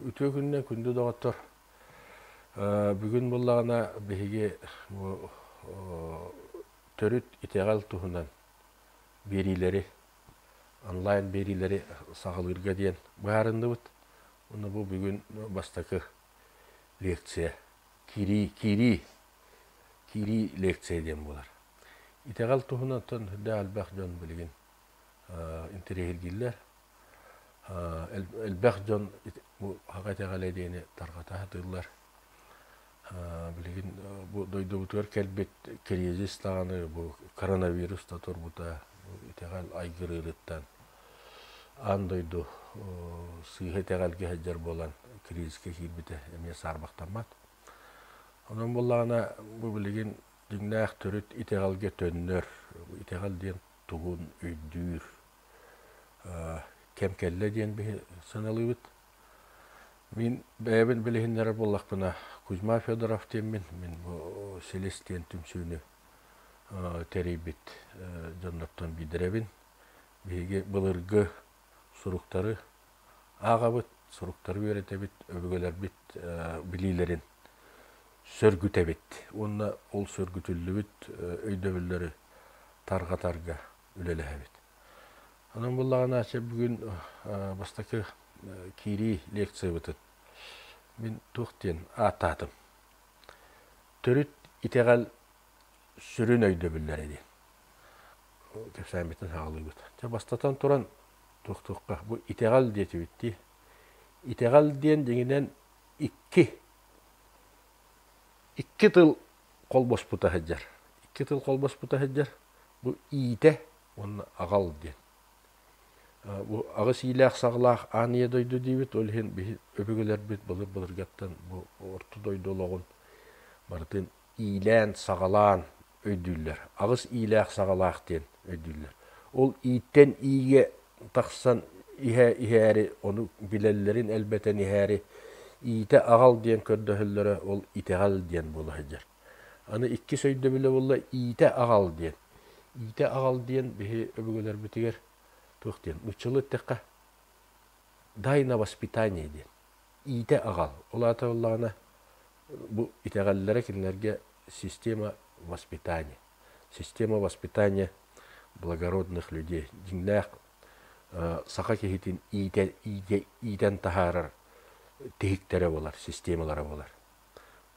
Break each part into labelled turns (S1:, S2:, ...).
S1: Үтүө күнүнэн күндү доҕоттор! Бүгүн буоллаҕына биһиги бу төрүт итэҕэл туһунан биэриилэри, онлайн биэриилэри саҕалыырга диэн быһаарынныбыт. Уонна бу бүгүн бастакы лекция, киирии, киирии, киирии лекция диэн буолар. Итэҕэл туһунан сүрдээх элбэх дьон билигин интэриэһиргииллэр. Элбэх дьон бу саха итэҕэлэ диэни тарҕата сатыыллар. Билигин бу дойдубутугар кэлбит кризис даҕаны, бу коронавирус да турбута, итэҕэл айгырыырыттан аан дойду сыыһа итэҕэлгэ сылдьар буолан кризискэ киирбитэ эмиэ саарбахтаммат. Онон буоллаҕына бу билигин дьиҥнээх төрүт итэҕэлгэ төннөр, итэҕэл диэн тугун өйдүүр кэм кэллэ диэн биһи сыаналыыбыт. Мин бэйэбин билиһиннэрэр буоллахпына, Кузьма Федоров диэммин, мин бу Силис диэн түмсүүнү тэрийбит дьоннортон биирдэрэбин. Биһиги былыргы суруктары ааҕабыт, суруктары үөрэтэбит, өбүгэлэрбит билиилэрин сөргүтэбит уонна ол сөргүтүллүбүт өйдөбүллэри тарҕатарга үлэлэһэбит. Онон буоллаҕына, бүгүн бастакы киирии лекциябытын мин туох диэн ааттаатым. Төрүт итэҕэл сүрүн өйдөбүллэрэ диэн кэпсээммитин саҕалыыбыт. Дьэ, бастатан туран, туох-туохха бу итэҕэл диэтибит дии. Итэҕэл диэн дьиҥинэн икки икки тыл холбоспута сылдьар. Икки тыл холбоспута сылдьар. Бу иитэ уонна аҕал диэн. Бу аҕыс иилээх саҕалаах аан ийэ дойду диибит. Ол иһин биһи өбүгэлэрбит былыр-былыргаттан бу орто дойду олоҕун барытын иилээн-саҕалаан өйдүүллэр. Аҕыс иилээх саҕалаах диэн өйдүүллэр. Ол ииттэн иигэ тахсан иһэ иһээри, ону билэллэрин элбэтэн иһээри иитэ аҕал диэн көрдөһөллөрө ол итэҕэл диэн буола сылдьар. Аны иккис өйдөбүлэ буолла иитэ аҕал диэн. Иитэ аҕал диэн биһи өбүгэлэрбитигэр туох диэн нууччалыы эттэххэ дай на воспитание диэн. Иитэ аҕал. Ол аата буоллаҕына бу итэҕэллэрэ кинилэргэ система воспитания. Система воспитания благородных людей. Дьиҥнээх саха киһитин иитэ, иитэ, иитэн таһаарар тиһиктэрэ буолар, системалара буолар.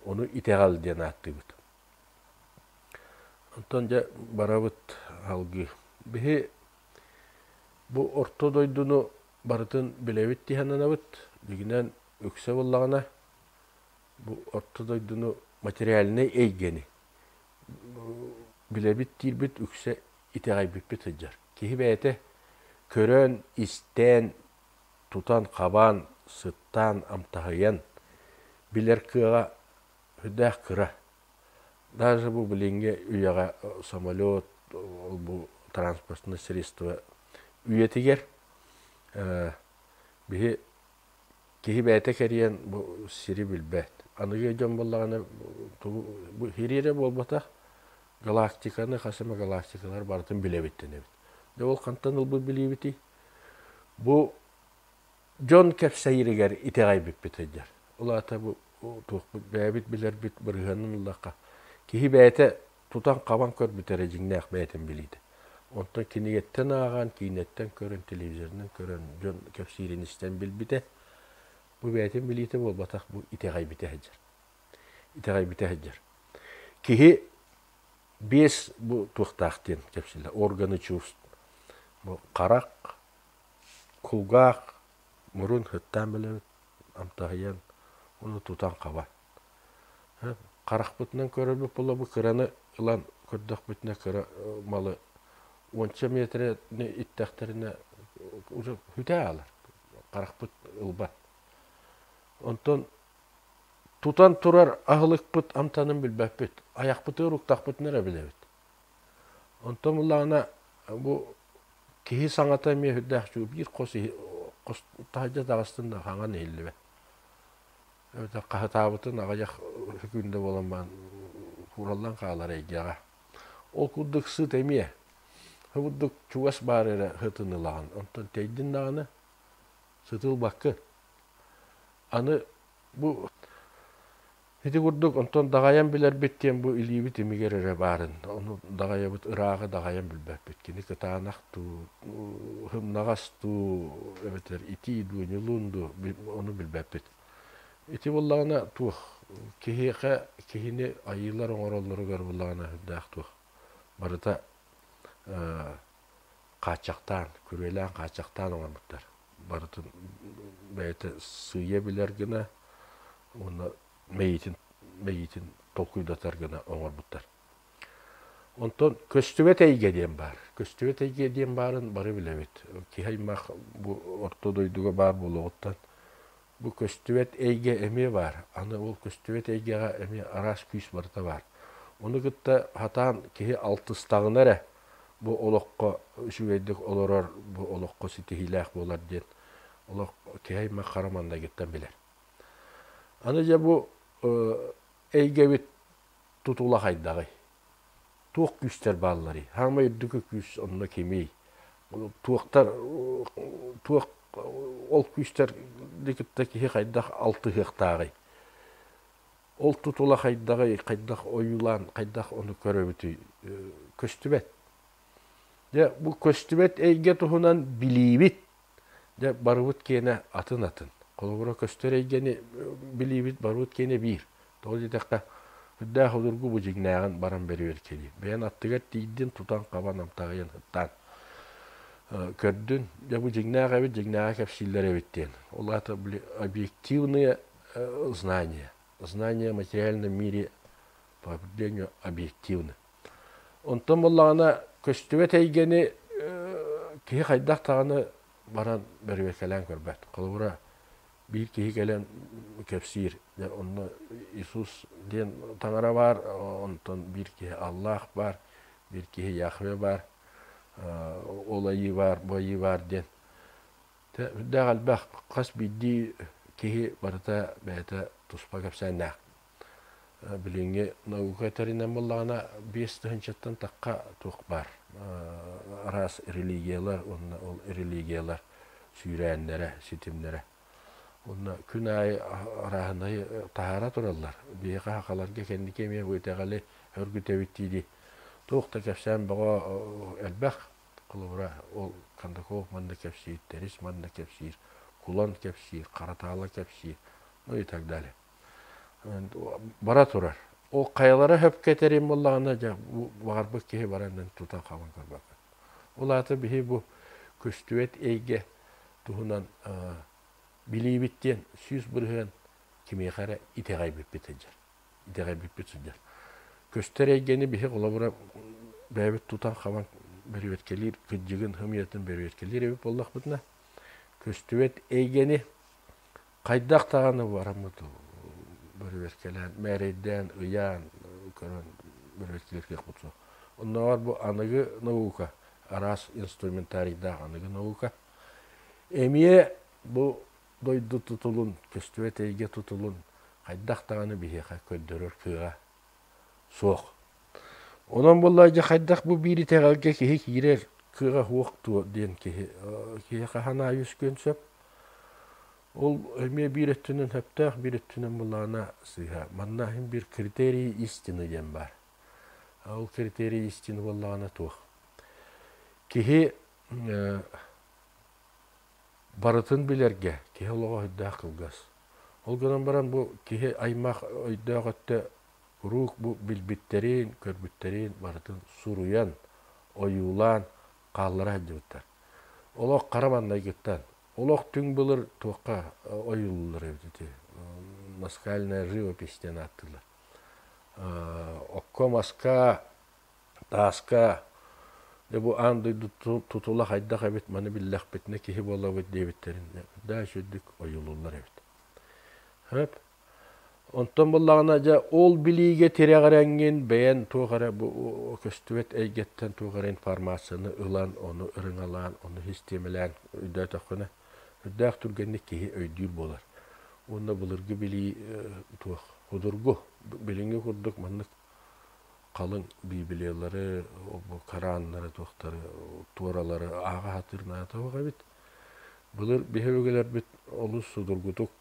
S1: Ону итэҕэл диэн ааттыыбыт. Онтон дьэ барабыт алгыы. Биһи бу орто дойдуну барытын билэбит дии сананабыт. Дьиҥинэн үксэ буоллаҕына бу орто дойдуну материальнай эйгэни билэбит диирбит үксэ итэҕэйбиппит сылдьар. Киһи бэйэтэ көрөн, истэн, тутан-хабан, сыттаан, амтаһыйан билэр кыаҕа сүрдээх кыра. Даже бу билиҥҥи үйэҕэ самолет, ол бу транспортное средство үйэтигэр биһи киһи бэйэтэ кэрийэн бу сири билбэт. Аныгы дьон буоллаҕына тугу бу сири эрэ буолбатах, галактиканы хас эмэ галактикалар барытын билэбит дэнэбит. Дьэ ол хантан ылбыт билиибитий? Бу дьон кэпсэйиригэр итэҕэйбиппит сылдьар. Ол аата бу туохпут бэйэбит билэрбит бырыһыанын ыллахха киһи бэйэтэ тутан-хабан көрбүт эрэ дьиҥнээх бэйэтин билиитэ. Онтон кинигэттэн ааҕан, киинэттэн көрөн, телевизорынан көрөн, дьон кэпсиирин истэн билбитэ, бу бэйэтин билиитэ буолбатах, бу итэҕэйбитэ сылдьар. Итэҕэйбитэ сылдьар. Киһи биэс бу туохтаах диэн кэпсииллэр. Органы чувств. Бу харах, кулгаах, мурун сыттаан билэбит, амтаһыйан, ону тутан-хабан. Харахпытынан көрөрбүт буолла бу кыраны ылан көрдөхпүтүнэ кыра малы уонча миэтэрэни иттэхтэринэ уже хүтэ аалар. Харахпыт ылбат. Онтон тутан турар аһылыкпыт амтанын билбэппит. Айахпытыгар уктахпытын эрэ билэбит. Онтон буллаҕына бу киһи саҥата эмиэ сүрдээх үчүгэй биир хос хос таһырдьа таҕыстын да хаҥан иһиллибэт. Эбэтэр хаһытаабытын аҕыйах күндэ буолан баран куураллан хаалар эйгэҕэ. Ол курдук сыт эмиэ. Ол курдук чугас баар эрэ сытын ылаҕын. Онтон тэйдин даҕаны сыты ылбаккын. Аны бу ити курдук онтон даҕайан билэрбит диэн бу илиибит имигэр эрэ баарын, ону даҕайабыт ырааҕы даҕайан билбэппит. Кини кытаанах дуу, һымнаҕас дуу, эбэтэр итии дуу, ньулуун дуу, ону билбэппит. Ити буоллаҕына туох киһиэхэ киһини айыылар оҥороллоругар буоллаҕына сүрдээх туох барыта хааччахтаан, күрүөлээн хааччахтаан оҥорбуттар. Барытын бэйэтэ сыыйа билэр гына уонна мэйиитин мэйиитин толкуйдатар гына оҥорбуттар. Онтон көстүбэт эйгэ диэн баар. Көстүбэт эйгэ диэн баарын бары билэбит. Киһи аймах бу орто дойдуга баар буолуоҕуттан бу көстүбэт эйгэ эмиэ баар. Аны ол көстүбэт эйгэҕэ эмиэ араас күүс барыта баар. Ону кытта сатаан киһи алтыстаҕына эрэ бу олоххо үчүгэйдик олорор, бу олоххо ситиһиилээх буолар диэн олох киһи аймах хара маҥнайгыттан билэр. Аны дьэ бу эйгэбит тутула хайдаҕый? Туох күүстэр баалларый? Хаамай үрдүкү күүс онно кимий? Туохтар туох ол күүстэр кытта киһи хайдах алтыһыахтааҕый? Ол тутула хайдаҕый, хайдах ойуулаан, хайдах ону көрөбүтүй? Көстүбэт. Дьэ, бу көстүбэт эйгэ туһунан билиибит Дьэ, барыбыт киэнэ атын-атын. Холобура, көстөр эйгэни билиибит барыбыт киэнэ биир. Тоҕо диэтэххэ, үрдээх обургу бу дьиҥнээҕин баран бэрибэр кэлиир. Бэйэн аттыгар тиийдин, тутан-хабан, амтаҕыйан, ыттаан көрдүн. Дьэ, бу дьиҥнээх эбит, дьиҥнээҕи кэпсииллэр эбит диэн. Ол аата, били, объективные знания. Знания в материальном мире по определению объективны. Онтон буоллаҕына көстүбэт эйгэни киһи хайдах даҕаны баран бэрэбиэркэлээн көрбөт. Холобура, биир киһи кэлэн кэпсиир, онно Иисус диэн таҥара баар, онтон биир киһи Аллах баар, биир киһи Яхве баар, ол айыы баар, бу айыы баар диэн. Үрдээх элбэх хас биирдии киһи барыта бэйэтэ туспа кэпсээннээх. Билиҥҥи наука этэринэн буоллаҕына, 5000-ттан тахха туох баар араас религиялар уонна ол религиялар сүүрээннэрэ, ситимнэрэ. Уонна күн аайы арааһынайы таһаара тураллар. Биһиэхэ сахаларга кэнники эмиэ бу итэҕэли өргүтэбит дии-дии туох да кэпсээн бөҕө элбэх. Холобура, ол Кондаков манна кэпсиир, Тэрис манна кэпсиир, Кулан кэпсиир, Харатаала кэпсиир, ну и так далее. Бара турар. Ол хайалара сөпкө этэрин буоллаҕына, дьэ, баҕарбыт киһи баран тутан-хабан көрбөккө. Ол аата биһи бу көстүбэт эйгэ туһунан билиибит диэн 100% кимиэхэ эрэ итэҕэйбиппит сылдьар. Итэҕэйбиппит сылдьар. Көстөр эйгэни биһи холобура бэйэбит тутан-хабан бөрүөткэлиир, кырдьыгын, хымыйатын бөрүөткэлиир эбит буоллахпытына, көстүбэт эйгэни Хайдах даҕаны бараммыт бөрүбүөркэлээн, мээрэйдээн, ыйаан көрөн бөрүбүөркэлиир кыахпыт суох. Оннооҕор бу аныгы наука, араас инструментарийдаах аныгы наука эмиэ бу дойду тутулун, көстүбэт эйгэ тутулун хайдах даҕаны биһиэхэ көрдөрөр кыаҕа суох. Онон буоллар дьэ хайдах бу биир итэҕэлгэ киһи киирэр кыаҕа суох дуо диэн киһи киһиэхэ санаа үөскүөн сөп. Ол эмиэ биир өттүнэн сөптөөх, биир өттүнэн былаана сыыһа. Манна иһин биир критерий истины диэн баар. Ол критерий истины буоллаҕына туох? Киһи барытын билэргэ киһи олоҕо өйдөөх кылгас. Ол гынан баран бу киһи аймах өйдөөх өттө куруук бу билбиттэрин, көрбүттэрин барытын суруйан, ойуулаан хааллара сылдьыбыттар. Олох хара маҥнайгыттан, олох түҥ былыр туохха ойуулууллар эбит ити наскальная живопись диэн ааттыыллар. Окко, маска, тааска дьэ бу аан дойду тутула хайдах эбит маны биллэхпитинэ киһи буолабыт диэбиттэрин да үчүгдүк ойуулууллар эбит. Хөп. Онтон буоллаҕына дьэ ол билиигэ тирэҕирэҥҥин бэйэн туох эрэ бу көстүбэт эйгэттэн туох эрэ информацияны ылан, ону ырыҥалаан, ону систиэмэлээн өйдөөтөххүнэ, үрдээх түргэнник киһи өйдүүр буолар. Уонна былыргы билии туох судургу, билиҥҥи курдук маннык халыҥ Былыр биһи өбүгэлэрбит олус судургутук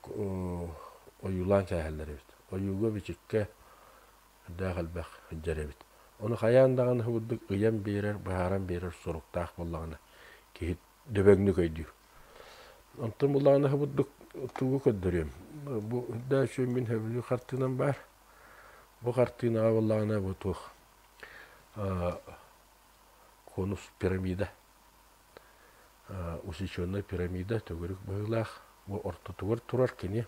S1: ойуулаан кээһэллэр эбит. Ойууга-бичиккэ үрдээх элбэх сылдьар эбит. Ону хайаан даҕаны курдук ыйан биэрэр, быһааран биэрэр соруктаах буоллаҕына киһи дөбөҥнүк өйдүүр. Онтон буллаҕына курдук тугу көрдөрүөм. Бу үрдээх үчүгэй мин сөбүлүүр хартыынам баар. Бу хартыынаҕа буоллаҕына бу туох конус пирамида усеченная пирамида төгүрүк быһыылаах бу ортотугар турар кини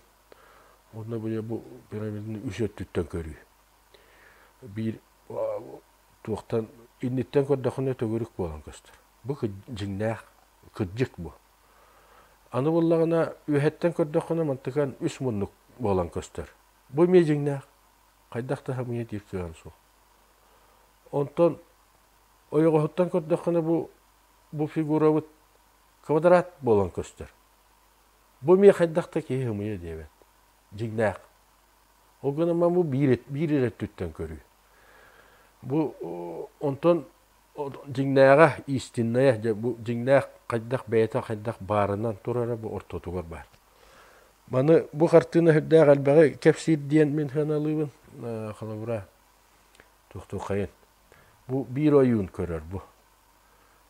S1: уонна бу пирамиданы үс өттүттэн көрүү биир туохтан инниттэн көрдөххүнэ төгүрүк буолан көстөр бу дьиҥнээх кырдьык бу аны буоллаҕына үөһэттэн көрдөххүнэ мантыкан үс муннук буолан көстөр бу эмиэ дьиҥнээх хайдах да хамыйа диир кыаҕын суох онтон ойоҕоһуттан көрдөххүнэ бу бу фигурабыт квадрат буолан көстөр. Бу эмиэ хайдах да киһи ымыйа диэбэт. Дьиҥнээх. Ол гынан бу биир, биир эрэ өттүттэн көрүү. Бу онтон дьиҥнээҕэ истинная дьэ бу дьиҥнээх хайдах бэйэтэ хайдах баарынан турара бу ортотугар баар. Маны бу хартыына сүрдээх элбэҕи кэпсиир диэн мин сыаналыыбын. Холобура туохтуоххайын. Бу биир ойуун көрөр бу.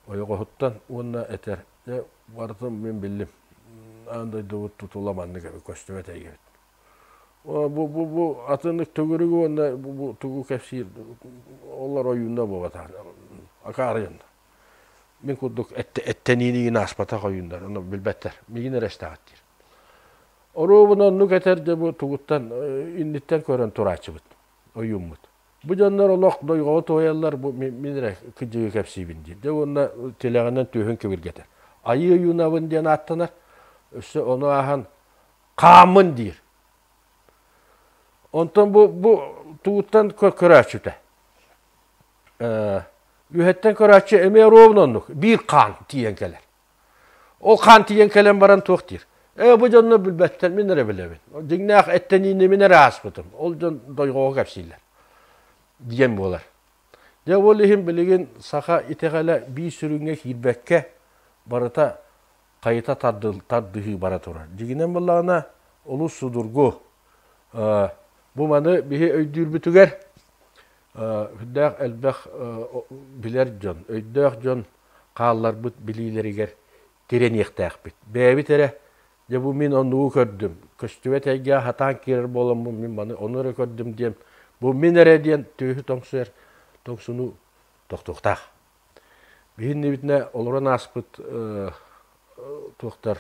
S1: Ойоҕоһуттан уонна этэр, дьэ барытын мин биллим, аан дойдубут тутула маннык эбит, көстүбэт эйгэбит. Бу, бу, бу атыннык төгүрүгү уонна бу, бу тугу кэпсиир олор ойуунна буолбатах акаарыйаннар. Мин курдук эттэниини ааспатах ойууннар, ону билбэттэр. Миигин эрэ истэҕит диир. Оруобуна оннук этэр дьэ бу тугуттан инниттэн көрөн турааччыбыт ойууммут. Бу дьоннор олох дойҕоҕу туойаллар, бу мин эрэ кыдьыгы кэпсиибин диир. Дьэ уонна тилэҕинэн түөһүн кибиргэтэр. Айыы ойуунабын диэн ааттанар. Өссө ону ааһан хааммын диир. Онтон бу бу тугуттан көрөөччүтэ. Үөһэттэн көрөөччү эмиэ ровно оннук биир хаан тиийэн кэлэр. Ол хаан тиийэн кэлэн баран туох диир? Ээ, бу дьоннор билбэттэр, мин эрэ билэбин. Дьиҥнээх эттэниини мин эрэ ааспытым. Ол дьон дойҕоҕо кэпсииллэр. Диэн буолар. Дьэ, ол иһин билигин саха итэҕэлэ биир сүрүҥҥэ киирбэккэ барыта хайыта тардыһыы бара турар. Дьиҥинэн буоллаҕына, олус судургу. Бу маны биһи өйдүүрбүтүгэр сүрдээх элбэх билэр дьон, өйдөөх дьон хаалларбыт билиилэригэр тирэниэхтээхпит. Бэйэбит эрэ, дьэ бу мин оннугу көрдүм, көстүбэт эйгэҕэ хатаан киирэр буоламмын мин маны ону эрэ көрдүм диэн, бу мин эрэ диэн түөһү тоҥсуйар тоҥсунуу тохтуохтаах. Биһиннибитинэ олорон ааспыт туохтар,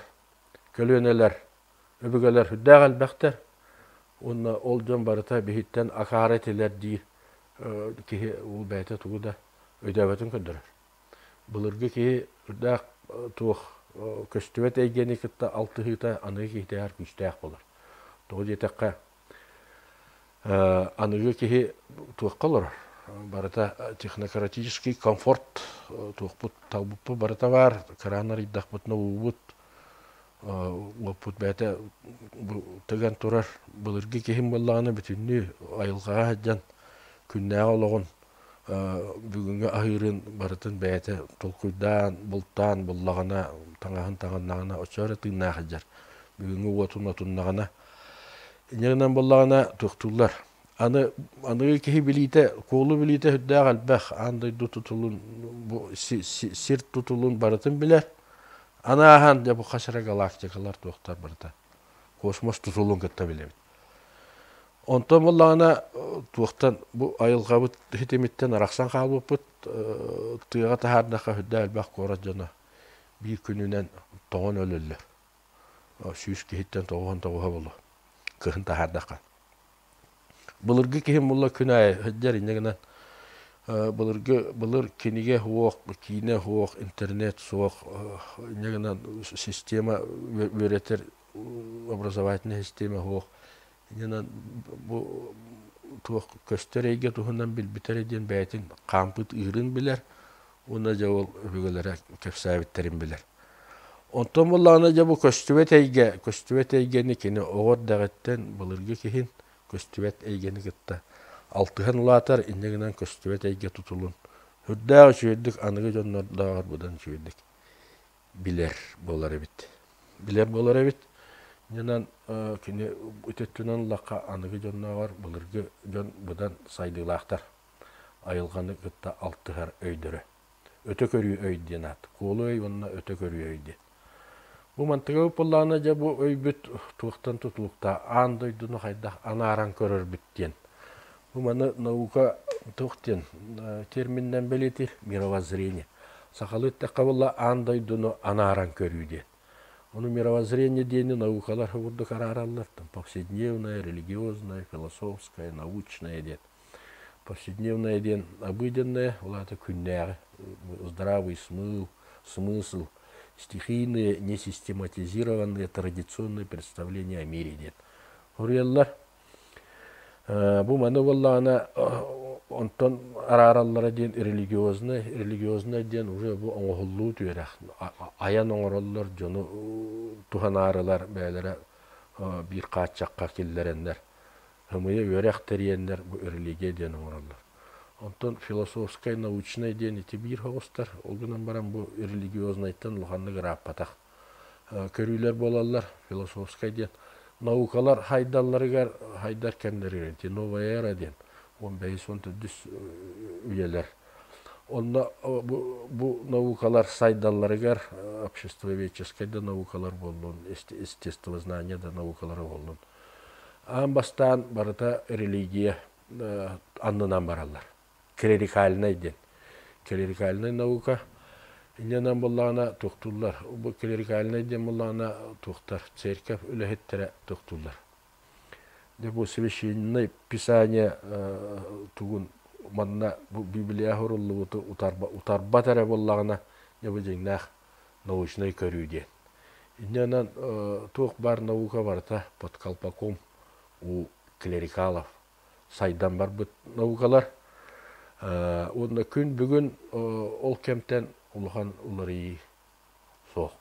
S1: көлүөнэлэр, өбүгэлэр сүрдээх элбэхтэр уонна ол дьон барыта биһиттэн акаары этилэр диир киһи ол бэйэтэ тугу да өйдөөбөтүн көрдөрөр. Былыргы киһи үрдээх туох көстүбэт эйгэни кытта алтыһыыта аныгы киһитээҕэр күүстээх буолар. Тоҕо диэтэххэ, аныгы киһи туохха олорор? Барыта технократический комфорт туохпут талбыппыт барыта баар, кыраан арыйдахпытына уубут, уоппут бэйэтэ тыган турар. Былыргы киһим буоллаҕына бүтүннүү айылҕаҕа сылдьан күннээҕи олоҕун бүгүҥҥү аһыырын барытын бэйэтэ толкуйдаан, бултаан буллаҕына, таҥаһын таҥыннаҕына оччо эрэ тыыннаах сылдьар. Бүгүҥҥү уотун отуннаҕына инньэ гынан буоллаҕына туохтууллар. Аны аныгы киһи билиитэ, куолу билиитэ сүрдээх элбэх. Аан дойду тутулун, бу сир тутулун барытын билэр. Аны ааһан дьэ бу хас эрэ галактикалар туохтар барыта космос тутулун кытта билэбит. Онтон буоллаҕына туохтан бу айылҕабыт ситимиттэн арахсан хаалбыппыт тыаҕа таһаардахха сүрдээх элбэх куорат дьоно биир күнүнэн тоҥон өлөллөр. 100 киһиттэн 99-а буолуо кыһын таһаардахха. Былыргы киһим буолла күн аайы сылдьар инньэ гынан былыргы былыр кинигэ суох, киинэ суох, интернет суох инньэ гынан система үөрэтэр образовательнай система суох. Инньэ гынан бу туох көстөр эйгэ туһунан билбитэ эрэ диэн бэйэтин хаампыт ыырын билэр уонна дьэ ол өбүгэлэрэ кэпсээбиттэрин билэр. Онтон буоллаҕына дьэ бу көстүбэт эйгэ, көстүбэт эйгэни кини оҕо эрдэҕиттэн былыргы киһин көстүбэт эйгэни кытта алтыһан улаатар, инньэ гынан көстүбэт эйгэ тутулун сүрдээх үчүгэйдик аныгы дьоннордооҕор быдан үчүгэйдик билэр буолар эбит. билэр буолар эбит. Иннинэн кини ити өттүнэн ыллахха аныгы дьоннооҕор былыргы дьон быдан сайдыылаахтар. Айылҕаны кытта алтыһар өйдөрө. Өтө көрүү өй диэн аат. Куолу өй уонна өтө көрүү өй диэн. Бу мантыга буоллаҕына дьэ бу өйбүт туохтан тутулуктаах аан дойдуну хайдах анааран көрөрбүт диэн. Бу маны наука туох диэн терминнэн бэлиэтиир мировоззрение. Сахалыы эттэххэ буолла аан дойдуну анааран көрүү диэн. Ону мировоззрение диэни наукалар курдук араараллар. Там повседневное, религиозное, философское, научное диэн. Повседневное диэн обыденное, ол аата күннээҕи здравый смысл, смысл, стихийные, несистематизированные традиционные представления о мире диэн суруйаллар. Бу маны буоллаҕына онтон араараллара диэн религиознай, религиознай диэн уже бу оҥоһуллуу үөрэх айан оҥороллор дьону туһанаарылар бэйэлэрэ биир хааччахха киллэрэннэр Ымыйа үөрэх тэрийэннэр бу религия диэн оҥороллор. Онтон философскай, научнай диэн ити биир соҕустар. Ол гынан баран бу религиознайтан улаханнык ырааппатах көрүүлэр буолаллар. Философскай диэн наукалар хайдалларыгар хайдар кэмнэригэр ити новая эра диэн 15-14 үйэлэр. Онно бу, бу наукалар сайдалларыгар обществоведческай да наукалар буоллун, естествознание да наукалара буоллун Аан бастаан барыта религия аннынан бараллар. Клерикальнай диэн. Клерикальнай наука инньэнэн буоллаҕына туохтууллар. Бу клерикальнай диэн буоллаҕына туохтар церковь үлэһиттэрэ туохтууллар. Дьэ бу священное писание тугун манна бу Библия суруллубуту утарбат эрэ буоллаҕына дьэ бу дьиҥнээх научнай көрүү диэн. Инньэ туох баар наука барыта под колпаком у клерикалов сайдан барбыт наукалар. Уонна күн бүгүн ол кэмтэн улахан уларыйыы суох.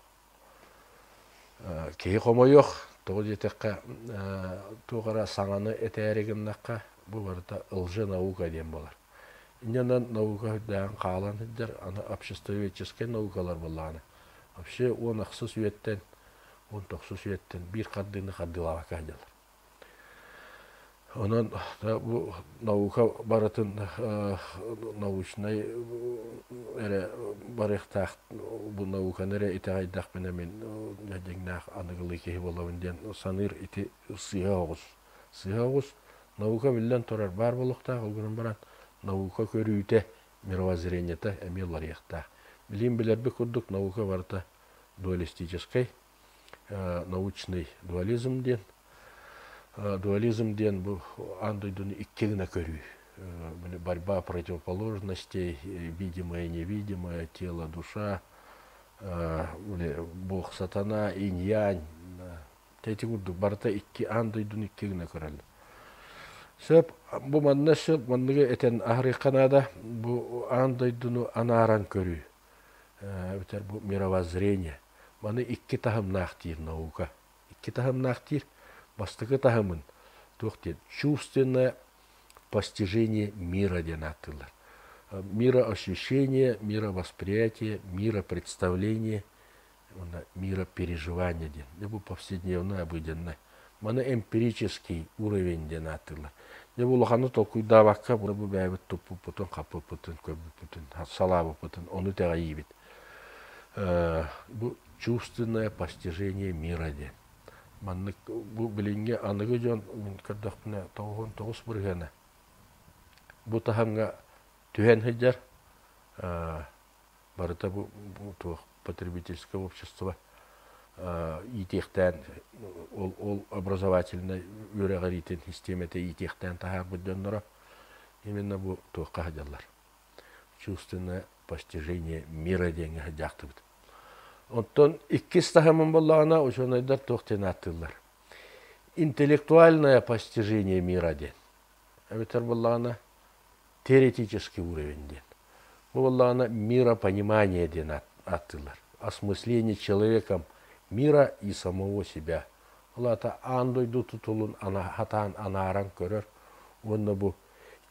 S1: Киһи хомойуох, тоҕо диэтэххэ, туох эрэ саҥаны этээри гыннахха, бу барыта лженаука диэн буолар. Инньэ наука үрдээҕин хаалан сылдьар, аны обществоведческай наукалар буоллаҕына, вообще 10 ахсыс үйэттэн, 19 үйэттэн биир хардыыны хардыылаабакка сылдьаллар. Онон бу наука барытын научнай эрэ барыахтаах, бу науканы эрэ итэҕэйдэхпинэ мин дьиҥнээх аныгылыы киһи буолабын диэн саныыр ити сыыһа оҕус. Сыыһа оҕус. Наука биллэн турар баар буолуохтаах, ол гынан баран наука көрүүтэ, мировоззрениета эмиэ уларыйыахтаах. Билигин билэрбит курдук наука барыта дуалистическай, научный дуализм диэн. Дуализм диэн бу аан дойдуну икки гына көрүү. Борьба противоположностей, видимое, невидимое, тело, душа, Бог, сатана, инь-янь, Ити курдук барыта икки аан дойдуну икки гына көрөллөр. Сөп, бу манна сөп манныгы этэн аһарыахха наада. Бу аан дойдуну анааран көрүү, эбэтэр бу мировоззрение. Маны икки таһымнаах диир наука. Икки таһымнаах диир. Бастакы таһымын туох диэн чувственное постижение мира диэн ааттыыллар. Мироощущение, мировосприятие, миропредставление уонна миропереживание диэн. Дьэ бу повседневное, обыденное. Маны эмпирический уровень диэн ааттыыллар. Дьэ бу улаханы толкуйдаабакка бу бэйэбит туппуппутун, хаппыппытын, көрбүппүтүн, салаабыппытын ону итэҕэйиибит. Бу чувственное постижение мира диэн. Маннык бу билиҥҥи аныгы дьон мин көрдөхпүнэ 99 бырыһыана бу таһымҥа түһэн сылдьар. Барыта бу туох потребительское общество иитиэхтээн ол ол образовательнай үөрэҕириитин систиэмэтэ иитиэхтээн таһаарбыт дьонноро именно бу туохха сылдьаллар чувственное постижение мира диэҥҥэ сылдьаахтыбыт. Оттон иккис таһымын буоллаҕына учуонайдар туох диэн ааттыыллар интеллектуальное постижение мира диэн эбэтэр буоллаҕына теоретический уровень диэн. Бу буоллаҕына миропонимание диэн ааттыыллар. Осмысление человеком мира и самого себя. Ол аата аан дойду тутулун хатаан анааран көрөр уонна бу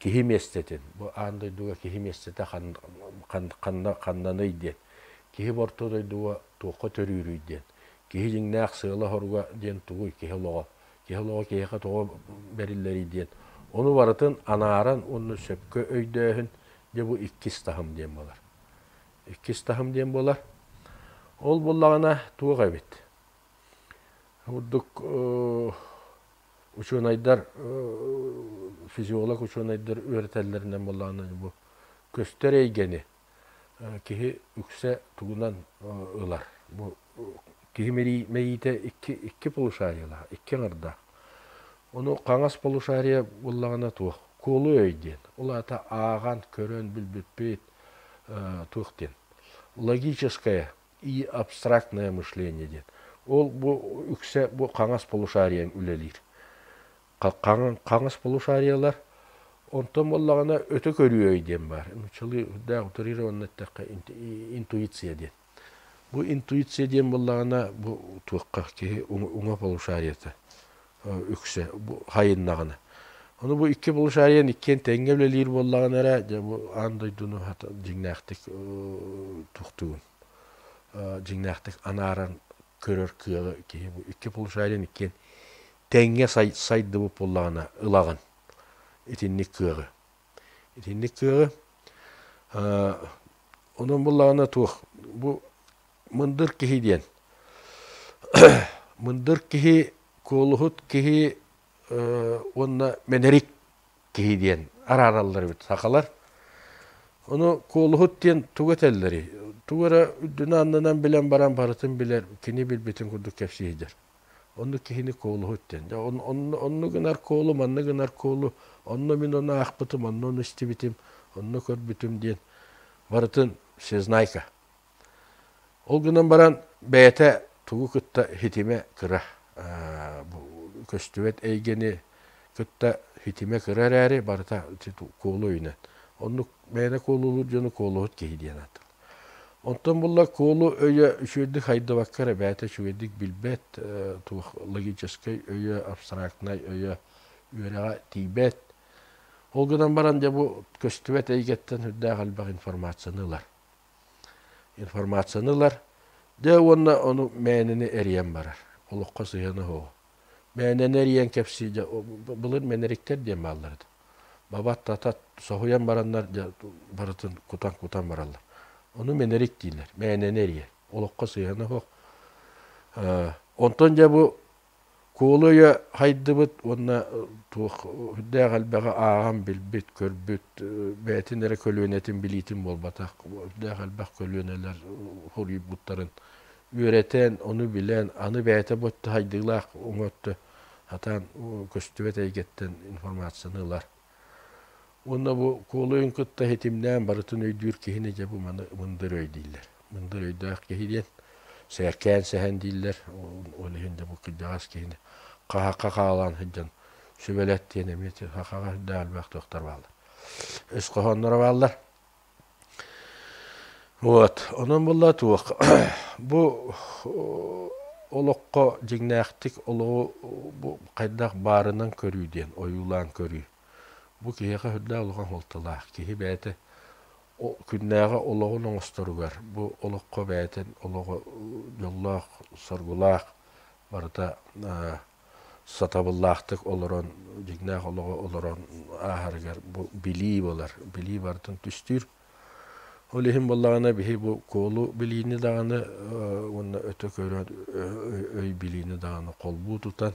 S1: киһи миэстэтин, бу аан дойдуга киһи миэстэтэ ханна ханнаный диэн, киһи орто дойдуга туохха төрүүрүй диэн, Киһи дьиҥнээх сыала-соруга диэн тугуй киһи олоҕо? Киһи олоҕо киһиэхэ тоҕо бэриллэрий диэн. Ону барытын анааран уонна сөпкө өйдөөһүн дьэ бу иккис таһым диэн буолар. Иккис таһым диэн буолар. Ол буоллаҕына туох эбит? Курдук учуонайдар, физиолог учуонайдар үөрэтэллэринэн буоллаҕына бу көстөр эйгэни киһи үксэ тугунан ылар. Бу киһи мэйиитэ икки, икки полушариялаах, икки аҥардаах. Ону хаҥас полушария буоллаҕына туох? Куолу өй диэн. Ол аата ааҕан, көрөн билбиппит туох диэн. Логическое и абстрактное мышление диэн. Ол бу үксэ бу хаҥас полушарияҥ үлэлиир. Хаҥас полушариялар онтон буоллаҕына өтө көрүү өй диэн баар. Нууччалыы үрдээх утрированно эттэххэ интуиция диэн. Бу интуиция диэн буоллаҕына бу туохха киһи уҥа полушарията үксэ бу хайыннаҕына. Ону бу икки полушариян иккиэн тэҥҥэ үлэлиир буоллаҕына эрэ дьэ бу аан дойдуну дьиҥнээхтик туохтугун дьиҥнээхтик анааран көрөр кыаҕы киһи бу икки полушариян иккиэн тэҥҥэ сайдыбыт буоллаҕына ылаҕын итинник кыаҕы. Итинник кыаҕы онон буоллаҕына туох бу мындыр киһи диэн мындыр киһи куолуһут киһи уонна мэнэрик киһи диэн араараллар эбит сахалар. Ону куолуһут диэн тугу этэллэрий? Тугу эрэ үрдүнэн-аннынан билэн баран барытын билэр, кини билбитин курдук кэпсии сылдьар. Оннук киһини куолуһут диэн. Онну гынар куолу, манны гынар куолу, онно мин ону аахпытым, онно ону истибитим, онно көрбүтүм диэн барытын всезнайка. Ол гынан баран бэйэтэ тугу кытта хитимэ кыра көстүбэт эйгэни кытта хитимэ кыра эрээри барыта куолу өйүнэн. Оннук мээнэ куолулуур дьону куолуһут киһи диэн ааттыыллар. Онтон булла куолу өйө үчүгэйдик хайдыбакка эрэ бэйэтэ үчүгэйдик билбэт, туох логическай өйө, абстрактнай өйө үөрэҕэ тиийбэт. Ол гынан баран дьэ бу көстүбэт эйгэттэн үрдээх элбэх информацияны ылар. Информацияны ылар, дьэ уонна ону мээнэни эрийэн барар. Олоххо сыһыана суох. Мээнэни эрийэн кэпсии, дьэ былыр мэнэриктэр диэн бааллар этэ. Бабат-татат соһуйан бараннар дьэ барытын кутан-кутан бараллар. Ону мэнэрик дииллэр, мээнэни эрийэр. Олоххо сыһыана суох. Онтон дьэ бу Куолу өйө хайдыбыт уонна туох үрдээх элбэҕи ааҕан билбит, көрбүт, бэйэтин эрэ көлүөнэтин билиитин буолбатах, үрдээх элбэх көлүөнэлэр хоруйбуттарын үөрэтэн, ону билэн, аны бэйэтэ бу өттө хайдыылаах уҥа өттө сатаан көстүбэт эйгэттэн информацияны ылар. Уонна бу куолуйун кытта ситимнээн барытын өйдүүр киһини дьэ бу маны мындыр өй дииллэр. Мындыр өйдөөх киһи диэн сээркээн сэһэн дииллэр. Ол иһин дьэ бу кырдьаҕас киһини хаһахха хаалаан сылдьан сүбэлэт диэн эмиэ сахаҕа сүрдээх элбэх туохтар бааллар. Өс хоһоонноро бааллар. Вот. Онон буолла туох бу олоххо дьиҥнээхтик олоҕу бу хайдах баарынан көрүү диэн ойуулаан көрүү. Бу киһиэхэ сүрдээх улахан суолталаах. Киһи бэйэтэ күннээҕи олоҕун оҥосторугар, бу олоххо бэйэтин олоҕо дьоллоох, соргулаах барыта сатабыллаахтык олорон, дьиҥнээх олоҕу олорон ааһарыгар бу билии буолар. Билии барытын түстүүр. Ол иһин буоллаҕына биһи бу куолу билиини даҕаны уонна өтө көрөн өй билиини даҕаны холбуу тутан,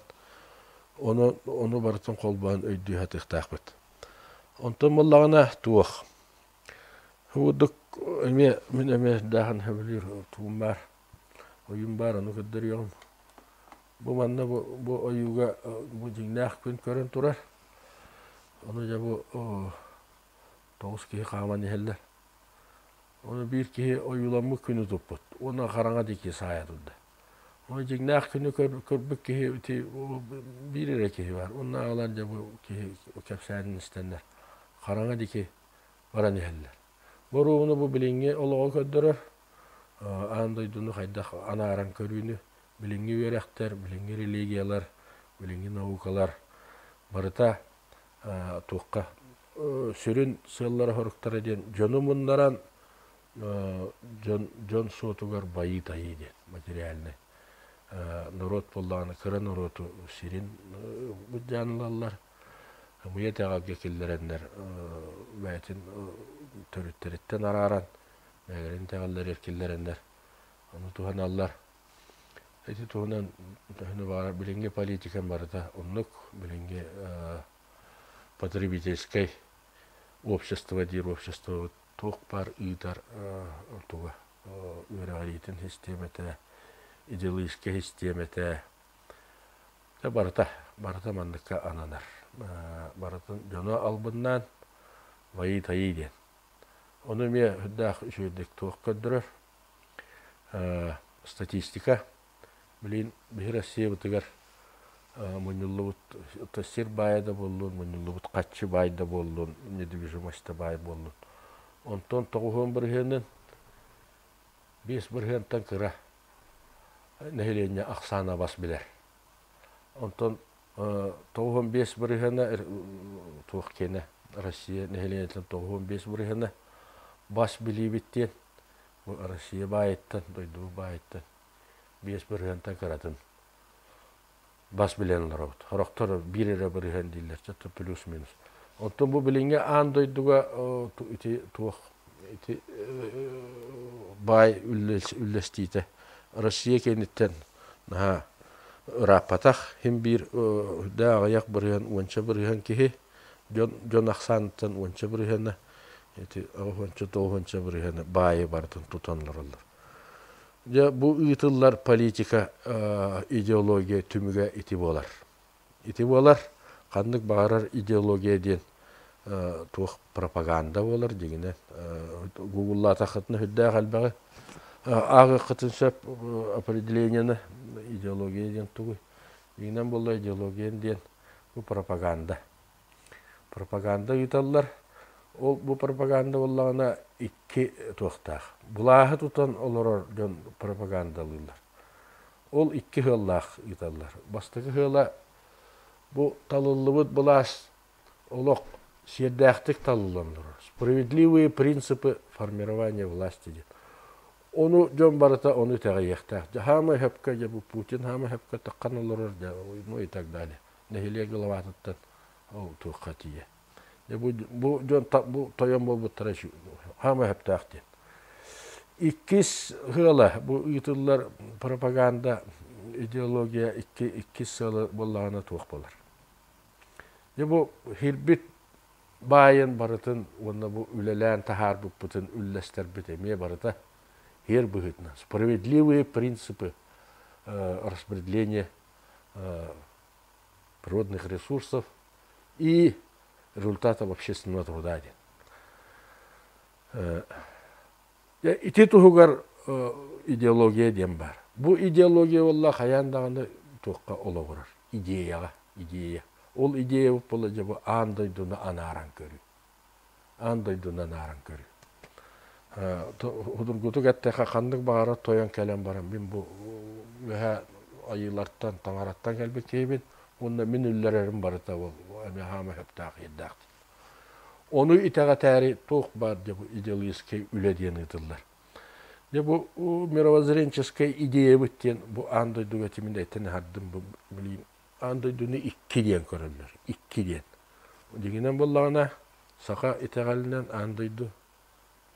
S1: ону, ону барытын холбоон өйдүү сатыахтаахпыт. Онтон буоллаҕына туох? Курдук эмиэ мин эмиэ даҕаны сөбүлүүр тугум баар, ойуум баар, ону көрдөрүөҕүм. Бу манна бу, бу ойууга бу дьиҥнээх күн көрөн турар. Ону дьэ бу тоҕус киһи хааман иһэллэр. Ону биир киһи ойууламмыт күнү туппут. Уонна хараҥа диэки саайа турда. Ону дьиҥнээх күнү көрбүт киһи ити биир эрэ киһи бар. Уонна аҕалар дьэ бу киһи кэпсээнин истэннэр хараҥа диэки баран иһэллэр. Боруобуну бу билиҥҥи олоҕу көрдөрөр, аан дойдуну хайдах анааран көрүүнү билиҥҥи үөрэхтэр, билиҥҥи религиялар, билиҥҥи наукалар барыта туохха сүрүн сыаллара-соруктара диэн дьону муннаран дьон, дьон суотугар байыы-тайыы диэн материальнай. Норуот буоллаҕына кыра норуоту сирин былдьаан ылаллар. Ымыйа итэҕэлгэ киллэрэннэр бэйэтин төрүттэриттэн арааран бэйэлэрин итэҕэллэригэр киллэрэннэр ону туһаналлар. Ити туһунан төһөнү баҕарар билиҥҥи политикам барыта оннук билиҥҥи потребительскай общество диир обществобыт туох баар ыытар туга үөрэҕириитин систиэмэтэ, идеологическай систиэмэтэ барыта барыта манныкка ананар. Барытын дьону албыннаан байыы-тайыы диэн. Ону эмиэ үрдээх үчүгэйдик туох көрдөрөр статистика Билигин биһи Россиябытыгар мунньуллубут сир баайа да буоллун, мунньуллубут хаччы баай да буоллун, недвижимость да баай буоллун. Онтон тоҕуһуон бырыһыанын биэс бырыһыантан кыра нэһилиэнньэ ахсаана бас билэр. Онтон 95 бырыһыана туох киэнэ Россия нэһилиэнньэтин 95 бырыһыана бас билиибит диэн бу Россия баайыттан, дойдубут баайыттан 5 бырыһыантан кыратын бас билэн олоробут. Сорохтор биир эрэ бырыһыан дииллэр, чэ плюс-минус. Оттон бу билиҥҥи аан дойдуга ити туох ити баай үллэстиитэ Россия кэнниттэн наһаа ырааппатах. Хим биир да аҕыйах бырыһыан, уонча бырыһыан киһи дьон дьон ахсааныттан уонча бырыһыана ити аҕыс уонча бырыһыана баайы барытын тутан олороллор. Дьэ, бу ыытыллар политика, идеология түмүгэ ити буолар. Ити буолар, ханнык баҕарар идеология диэн туох пропаганда буолар дьиҥинэн. Гугллаатаххытына сүрдээх элбэҕи ааҕыаххытын сөп определениены идеология диэн тугуй? Дьиҥинэн буолла идеология диэн бу пропаганда. Пропаганда ыыталлар. Ол бу пропаганда буоллаҕына икки туохтаах. Былааһы тутан олорор дьон пропагандалыыллар. Ол икки сыаллаах ыыталлар. Бастакы сыала бу талыллыбыт былаас олох сиэрдээхтик талыллан олорор. Справедливые принципы формирования власти диэн. Ону дьон барыта ону итэҕэйиэхтээх. Дьэ хаамай сөпкө дьэ бу Путин хаамай сөпкө таххан олорор дьэ ну и так далее. Нэһилиэк главатыттан ол туохха тиийэ. Дьэ бу бу дьон бу тойон буолбуттара хаамай сөптөөх диэн. Иккис сыала бу ыытыллар пропаганда идеология икки иккис сыала буоллаҕына туох буолар. Дьэ бу хирбит баайын барытын уонна бу үлэлээн таһаарбыппытын үллэстэрбит эмиэ барыта хиэр быһыытынан справедливые принципы распределения природных ресурсов и результатов общественного труда диэн. Ити туһугар идеология диэн баар. Бу идеология буолла хайаан даҕаны туохха олоҕурар? Идеяҕа, идея. Ол идея буолла дьэ бу аан дойдуну анааран көрүү. Аан дойдуну анааран көрүү. Судургутук эттэххэ ханнык баҕарар тойон кэлэн баран мин бу үөһэ айыылартан, таҥараттан кэлбит киһибин уонна мин үллэрэрим барыта ол эмиэ хаама сөптөөх иирдээх. Ону итэҕэтээри туох баар дьэ бу идеологическай үлэ диэн ыытыллар. Дьэ бу мировоззренческай идеябыт диэн бу аан дойдуга этимин эйтэн аһардым бу билигин аан дойдуну икки диэн көрөллөр. Икки диэн. Дьиҥинэн буоллаҕына саха итэҕэлинэн аан дойду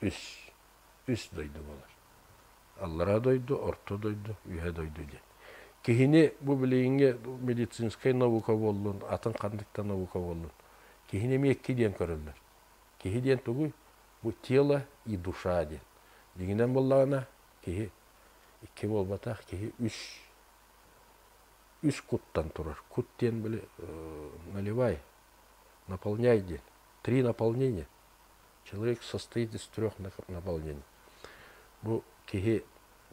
S1: үс үс дойду буолар. Аллараа дойду, орто дойду, үөһэ дойду диэн. Киһини бу билиҥҥи медицинскэй наука буоллун, атын ханнык да наука буоллун, киһини эмиэ икки диэн көрөллөр. Киһи диэн тугуй? Бу тело и душа диэн. Дьиҥинэн буоллаҕына, киһи икки буолбатах, киһи үс үс куттан турар. Кут диэн били наливай, наполняй диэн. Три наполнения. Человек состоит из трех наполнений. Бу киһи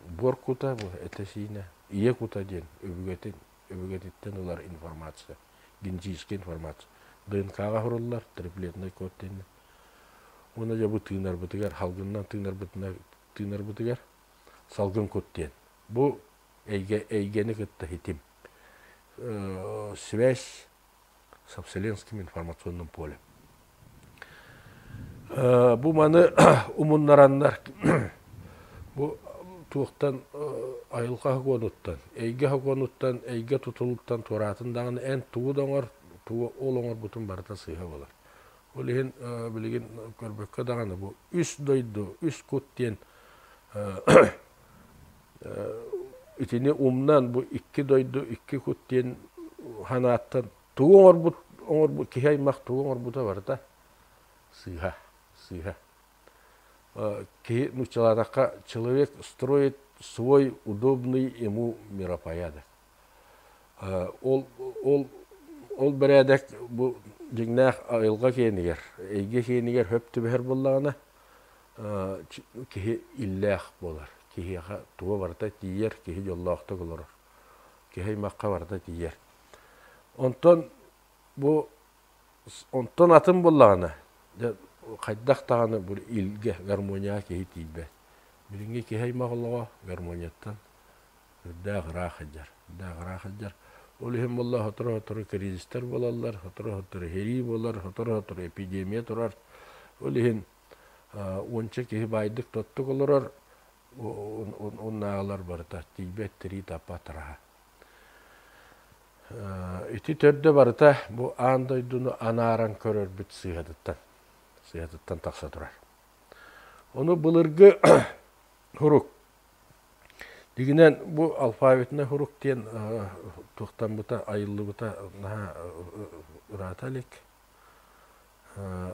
S1: буор кута, бу этэ-сиинэ, ийэ кута диэн өбүгэтин, өбүгэтиттэн ылар информация, генетическая информация. ДНК-ҕа суруллар, триплетный код диэн. Уонна дьэ бу тыынарбытыгар, салгынынан тыынарбытына, тыынарбытыгар салгын кут диэн. Бу эйгэ, эйгэни кытта хитим. Связь со Вселенским информационным полем. Бу маны умуннараннар бу туохтан айылҕа сокуонуттан, эйгэ сокуонуттан, эйгэ тутулуктан туораатын даҕаны эн тугу да оҥор, тугу ол оҥорбутун барыта сыыһа буолар. Ол иһин билигин көрбөккө даҕаны бу үс дойду, үс кут диэн итини умнан бу икки дойду, икки кут диэн санааттан тугу оҥорбут оҥорбут киһи аймах тугу оҥорбута барыта сыыһа, сыыһа. Киһи нууччалаатахха человек строит свой удобный ему миропорядок. Ол ол ол бэрээдэк бу дьиҥнээх айылҕа киэнигэр, эйгэ киэнигэр хөп түбэһэр буоллаҕына, киһи иллээх буолар. Киһиэхэ туга барыта тиийэр, киһи дьоллоохтук олорор. Киһи аймахха барыта тиийэр. Онтон бу онтон атын буоллаҕына, дьэ хайдах даҕаны бу илгэ, гармонияҕа киһи тиийбэт. Билиҥҥи киһи аймах олоҕо гармонияттан үрдээх ыраах сылдьар, үрдээх ыраах сылдьар. Ол иһин буолла сотору-сотору кризистэр буолаллар, сотору-сотору сэрии буолар, сотору-сотору эпидемия турар. Ол иһин уонча киһи баайдык тоттук олорор, уоннааҕылар барыта тиийбэт тирии таппат тараһа. Ити төрдө барыта бу аан дойдуну анааран көрөрбүт сыыһатыттан, сыыһатыттан тахса турар. Ону былыргы сурук Дьиҥинэн бу алфавитнай сурук диэн туохтаммыта, айыллыбыта наһаа ыраата илик.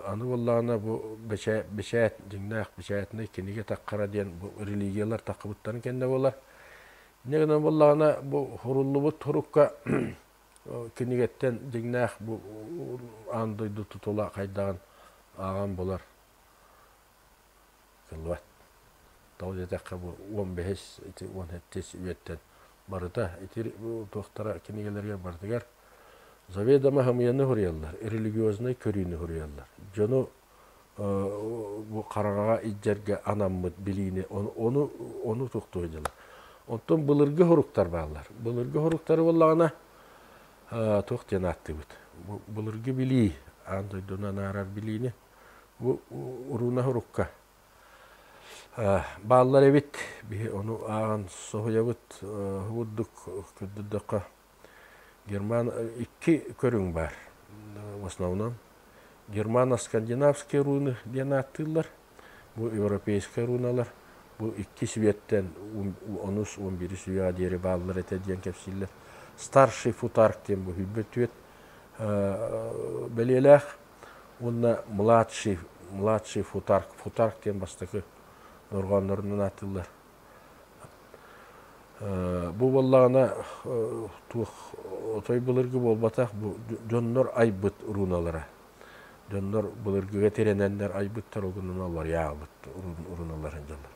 S1: Аны буоллаҕына бу бэчээт, дьиҥнээх бэчээтинэй кинигэ таххара диэн бу религиялар таххыбыттарын кэннэ буолар. Инньэ гынан буоллаҕына бу суруллубут сурукка кинигэттэн дьиҥнээх бу аан дойду тутула хайдаҕын ааҕан булар кыллыбат. Тоҕо диэтэххэ бу 15 ити 17 үйэттэн барыта ити туохтара кинигэлэригэр барытыгар заведомо хамыйаны суруйаллар, религиознай көрүүнү суруйаллар. Дьону бу хараҥаҕа илдьэргэ анаммыт билиини ону ону туохтуу сылдьаллар. Онтон былыргы суруктар бааллар. Былыргы суруктары буоллаҕына туох диэн ааттыыбыт? Бу былыргы билии, аан дойдуну анаарар билиини Бу урууна сурукка бааллар эбит. Биһи ону ааҕан соһуйабыт. Курдук көрдөрдөххө герман икки көрүҥ баар. В основном германо-скандинавские руны диэн ааттыыллар. Бу европейскай руналар. Бу икки светтэн онус он бирис үйэҕэ диэри бааллар этэ диэн кэпсииллэр. Старший футарк диэн бу хүлбэ түөт бэлиэлээх. Уонна младший, младший футарк, футарк диэн бастакы дорҕооннорунан ааттыыллар. Бу буоллаҕына туох отой былыргы буолбатах, бу дьоннор айбыт руналара. Дьоннор былыргыга тирэнэннэр айбыттар, ол гынан уларыйаабыт руналарын дьоннор.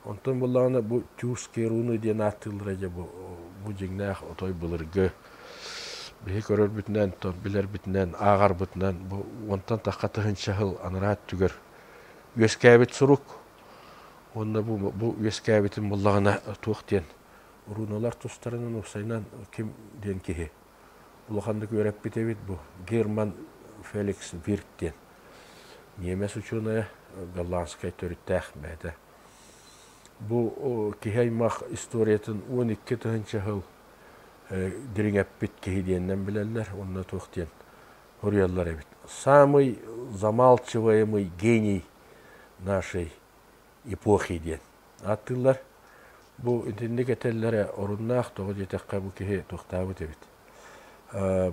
S1: Онтон буоллаҕына бу тюркские руны диэн ааттыыллара дьэ бу, бу дьиҥнээх отой былыргы биһи көрөрбүтүнэн, билэрбитинэн, ааҕарбытынан бу уонтан тахха тыһыынча сыл анараа өттүгэр үөскээбит сурук. Уонна бу, бу үөскээбитин буоллаҕына туох диэн руналар тустарынан уопсайынан ким диэн киһи улаханнык үөрэппит эбит бу Герман Феликс Вирт диэн Ньиэмэс учуонайа, голландскай төрүттээх бэйэтэ. Бу киһи аймах историятын 12 тыһыынча сыл дириҥэппит киһи диэнинэн билэллэр уонна туох диэн суруйаллар эбит. Самый замалчиваемый гений нашей эпохи диэн ааттыыллар. Бу итинник этэллэрэ оруннаах, тоҕо диэтэххэ бу киһи туохтаабыт эбит.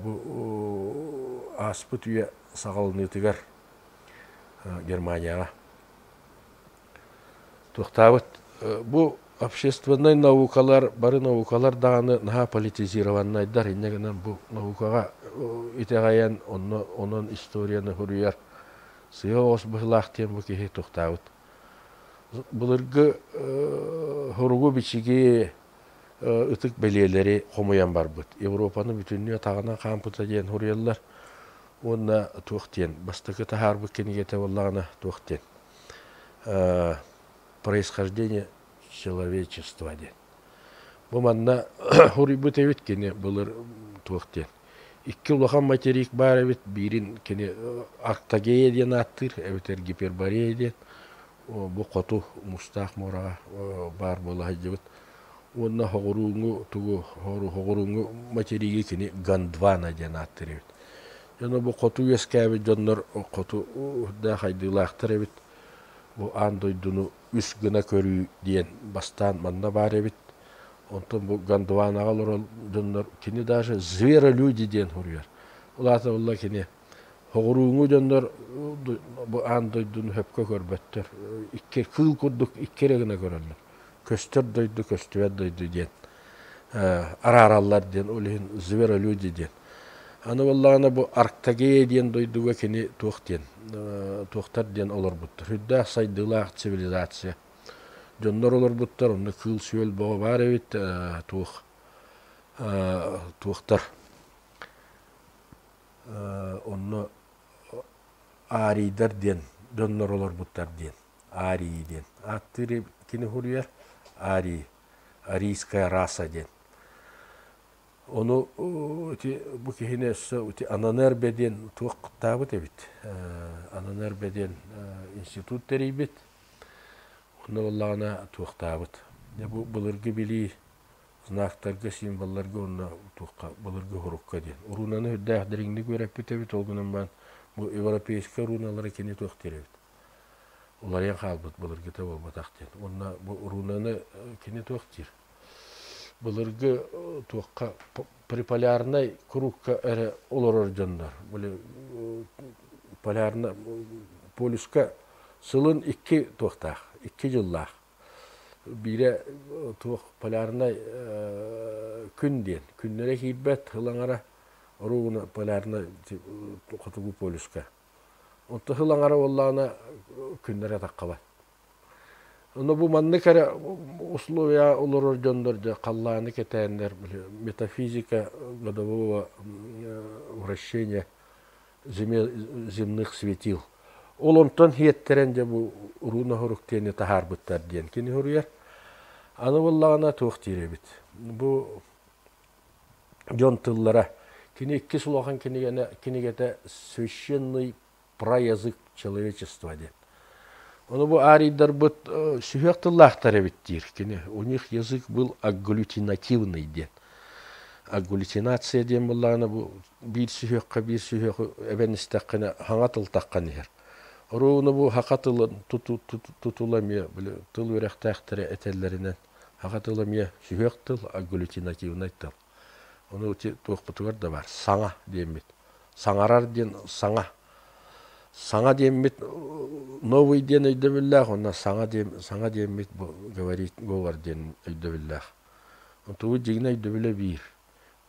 S1: Бу ааспыт үйэ саҕаланыытыгар Германияҕа туохтаабыт. Бу общественнай наукалар, бары наукалар даҕаны наһаа политизированнайдар. Инньэ гынан бу наукаҕа итэҕэйэн, онно онон историяны суруйар сыа оҕус быһыылаах диэн бу киһи туохтаабыт. Былыргы суругу-бичиги ытык бэлиэлэри хомуйан барбыт. Европаны бүтүннүү атаҕынан хаампыта диэн суруйаллар. Уонна туох диэн бастакы таһаарбыт кинигэтэ буоллаҕына туох диэн происхождение человечества диэн. Бу манна суруйбут эбит кини былыр туох диэн. Икки улахан материк баар эбит, биирин кини Арктагея диэн ааттыыр, эбэтэр Гиперборея диэн. Бу хоту Мустаах муораҕа баар буола сылдьыбыт. Уонна хоҕурууҥу тугу хоҕурууҥу материгы кини Гондвана диэн ааттыыр эбит. Дьоно бу хоту үөскээбит дьоннор хоту үрдээх айдыылаахтар эбит. Бу аан дойдуну үс гына көрүү диэн бастаан манна баар эбит. Онтон бу Гондванаҕа олорор дьоннор кини даже зверолюди диэн суруйар. Ол аата буолла кини Соҕурууҥу дьоннор бу аан дойдуну сөпкө көрбөттөр. Икки кыыл курдук икки эрэ гына көрөллөр. Көстөр дойду, көстүбэт дойду диэн араараллар диэн, ол иһин зверолюди диэн. Аны буоллаҕына бу Арктагея диэн дойдуга кини туох диэн, туохтар диэн олорбуттар. Үрдээх сайдыылаах цивилизация. Дьоннор олорбуттар, онно кыыл-сүөл бөҕө баар эбит, туох туохтар Онно арийдар диэн дьоннор олорбуттар диэн арии диэн ааттыыр кини суруйар арий арийская раса диэн ону ити бу киһини өссө ити Ананербе диэн туохтаабыт эбит Ананербе диэн институт тэрийбит онно буоллаҕына туохтаабыт бу былыргы билии знактарга, символларга уонна туохха былыргы сурукка диэн. Рунаны үрдээх дириҥник үөрэппит эбит, ол гынан баран бу европейскай руналары кини туох диир эбит. Уларыйан хаалбыт былыргыта буолбатах диэн. Уонна бу рунаны кини туох диир? Былыргы туохха приполярнай кругка эрэ олорор дьоннор, били полярно полюска сылын икки туохтаах, икки дьыллаах. Биирэ туох полярнай күн диэн. Күннэрэ киирбэт, сыл аҥара оруобуна полярнай хотугу полюска. Онто сыл аҥара буоллаҕына күннэрэ таххабат. Ону бу маннык эрэ условия олорор дьоннор дьэ халлааны кэтээннэр метафизика годового вращения земных светил. Ол онтон иэттэрэн дьэ бу руна хорук диэни таһаарбыттар диэн кини суруйар. Аны буоллаҕына туох диир эбит. Бу дьон тыллара кини иккис улахан кинигэнэ кинигэтэ священный проязык человечества диэн. Ону бу арийдарбыт сүһүөх тыллаахтар эбит диир кини. У них язык был агглютинативный диэн. Агглютинация диэн буоллаҕына бу биир сүһүөххэ биир сүһүөх эбэн истэххинэ хаҥа тыл таххан иһэр. Оруобуна бу саха тылын тутула эмиэ били тыл үөрэхтээхтэрэ этэллэринэн саха тыла эмиэ сүһүөх тыл, агглютинативнай тыл. Ону ити туохпутугар да баар саҥа диэммит. Саҥарар диэн саҥа. Саҥа диэммит новый диэн өйдөбүллээх уонна саҥа диэн саҥа диэммит бу говорить говор диэн өйдөбүллээх. Тугу дьиҥинэ өйдөбүлэ биир.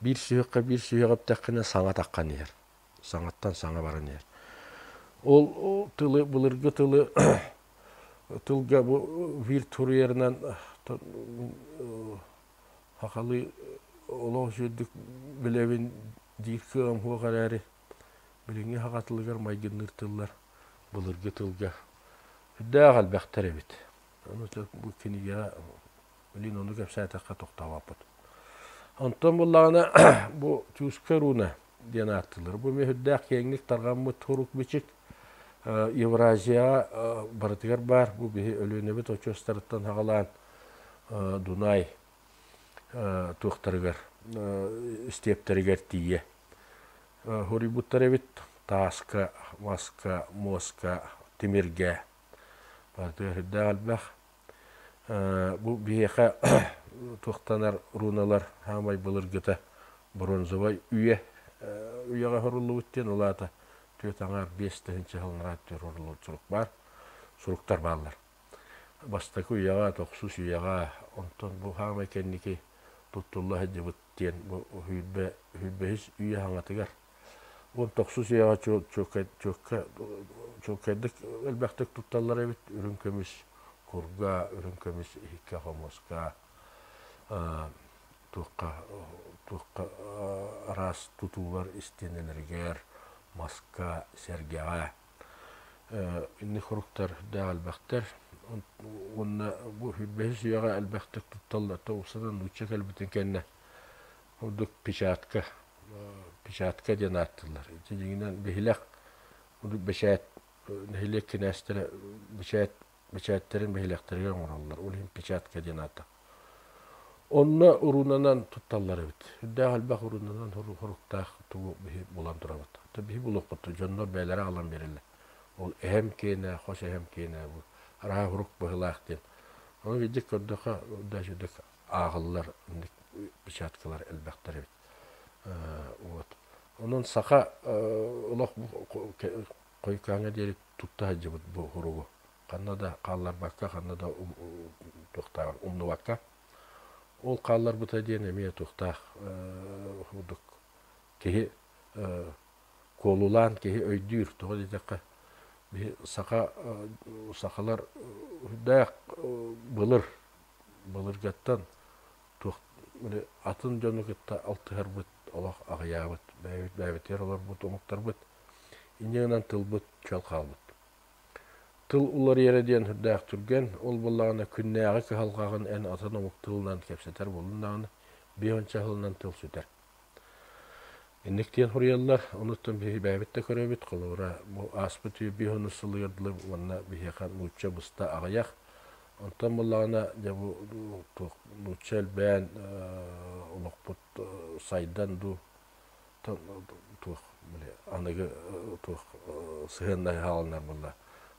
S1: Биир сүһүөххэ биир сүһүөх эптэххинэ саҥа таххан иһэр. Саҥаттан саҥа баран иһэр. Ол тылы былыргы тылы тылга бу биир туруйарынан сахалыы олох үчүгэйдик билэбин диир кыаҕым суох эрээри билиҥҥи саха тылыгар майгынныыр тыллар былыргы тылга сүрдээх элбэхтэр эбит. Ону бу кинигэҕэ Блин, ону кэпсээтэххэ тохтообоппут. Онтон буллаҕына бу Чуска руна диэн ааттыыллар. Бу эмиэ сүрдээх киэҥник тарҕаммыт сурук-бичик Евразияҕа барытыгар баар. Бу биһи Өлүөнэбит очуостарыттан саҕалаан Дунай туохтарыгар истиэптэригэр тиийэ суруйбуттар эбит. Тааска, маска, муоска, тимиргэ барытыгар сүрдээх элбэх. Бу биһиэхэ туохтанар руналар саамай былыргыта бронзовай үйэ үйэҕэ оһоруллубут диэн ол аата түөрт аҥаар 5000 сыллаах оһоруллубут сурук баар суруктар бааллар. Бастакы үйэҕэ, тохсус үйэҕэ, онтон бу саамай кэнники туттулла сылдьыбыт диэн бу сүүрбэ сүүрбэһис үйэ саҥатыгар 19 үйэҕэ чуолкайдык элбэхтик тутталлар эбит үрүҥ көмүс курга, үрүҥ көмүс иһиккэ, хомуска, туохха туохха араас тутуулар истиэнэлэригэр, маска, сэргэҕэ инник хоруктар дээх элбэхтэр. Уонна бу бэһис үйэҕэ элбэхтик тутталлар. Тоҕусунан нуучча кэлбитин кэннэ Ордук печатка, печатка диэн ааттыыллар. Ити дьиҥинэн биһилэх ордук бэчээт нэһилиэк кинээстэрэ бэчээт бэчээттэрин биһилэхтэригэр оҥороллор. Ол иһин печатка диэн аата. Онно уруунанан тутталлар эбит. Үрдээх элбэх уруунанан хоруктаах тугу биһи булан турабыт. Биһи булуохпут дьоннор бэйэлэрэ аҕалан биэрэллэр. Ол эһэм киэнэ, хос эһэм киэнэ бу арааһа хурук быһыылаах диэн. Ону видик көрдөххө даже ааҕыллар печаткалар элбэхтэр эбит. Вот. Онон саха олох хойукааҥҥа диэри тутта сылдьыбыт бу хуругу. Ханна да хаалларбакка, ханна да туохтааҕын умнубакка. Ол хаалларбыта диэн эмиэ туохтаах курдук киһи куолулаан киһи өйдүүр. Тоҕо диэтэххэ, биһи саха сахалар үрдээх былыр былыргаттан туох атын дьону кытта алтыһарбыт олох аҕыйаабыт, бэйэбит бэйэбитигэр олорбут омуктарбыт инньэ гынан тылбыт чөл хаалбыт. Тыл уларыйара диэн сүрдээх түргэн, ол буоллаҕына күннээҕи кыһалҕаҕын эн атын омук тылынан кэпсэтэр буоллун даҕаны, биэһуонча сылынан тыл сүтэр. Инник диэн суруйаллар, онуттан биһиги бэйэбит да көрөбүт, холобура, бу ааспыт үйэ биэһуонус сылыгар дылы уонна биһиэхэ нуучча быста аҕыйах, онтон буоллаҕына дьэ бу туох нуучча элбээн олохпут сайдан дуу туох били аныгы туох сыһыаннаһыы хааланнар буолла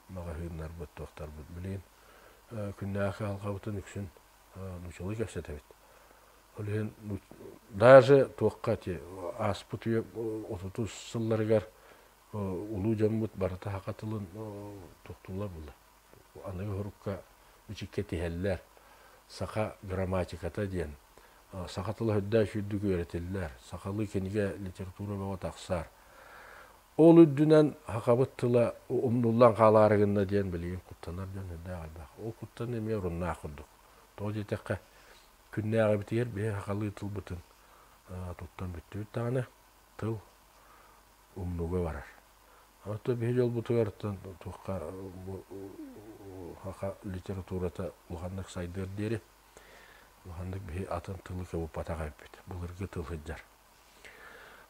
S1: маҕаһыыннарбыт туохтарбыт билигин күннээҕи кыһалҕабытын үксүн нууччалыы кэпсэтэбит. Ол иһин даже туохха ити ааспыт үйэ отутус сылларыгар улуу дьоммут барыта саха тылын туохтууллар буолла. Аныгы сурукка бичиккэ тиһэллэр. Саха грамматиката диэн саха тыла үрдээх үрдүк үөрэтиллэр, сахалыы кинигэ литература бөҕө тахсар. Ол үрдүнэн сахабыт тыла умнуллан хаалаары гынна диэн билигин куттанар дьон үрдээх элбэх. Ол куттан эмиэ оруннаах курдук. Тоҕо диэтэххэ, күннээҕибитигэр биһи сахалыы тылбытын туттан бүттүбүт даҕаны, тыл умнууга барар. Оттон биһи дьолбутугар туохха бу саха литературата улаханнык сайдыар диэри улаханнык биһи атын тылы кыбыппатах эбиппит. Былыргы тыл сылдьар.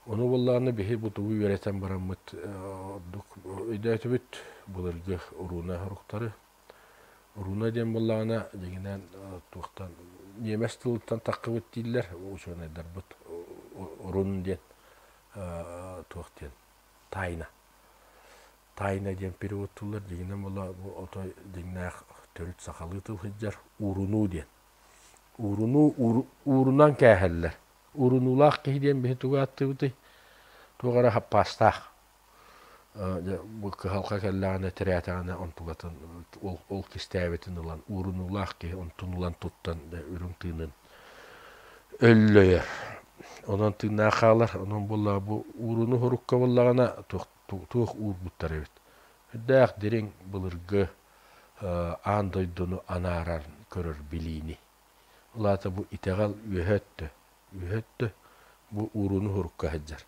S1: Ону буоллаҕына биһи бу тугу үөрэтэн бараммыт ордук өйдөөтүбүт былыргы урууна соруктары. Руна диэн буоллаҕына дьиҥинэн туохтан ньиэмэс тылыттан таххыбыт дииллэр учуонайдарбыт рун диэн туох диэн тайна. Тайна диэн перевод тыллар дьиҥинэн буолла бу отой дьиҥнээх төрүт сахалыы тыл сылдьар уурунуу диэн. Уурунуу уурунан кээһэллэр. Уурунуулаах киһи диэн биһи тугу ааттыыбытый? Туох эрэ хаппаастаах. Бу кыһалҕа кэллэҕинэ, тирээтэҕинэ онтугатын ол кистээбитин ылан, уурунуулаах киһи онтун ылан туттан үрүҥ тыынын өллөйөр. Онон тыыннаах хаалар. Онон буоллаҕа бу ууруну сурукка буоллаҕына туох уурбуттар эбит. Үрдээх дириҥ былыргы аан дойдуну анаарар көрөр билиини. Ол аата бу итэҕэл үөһэ өттө, үөһэ өттө бу ууруну сурукка сылдьар.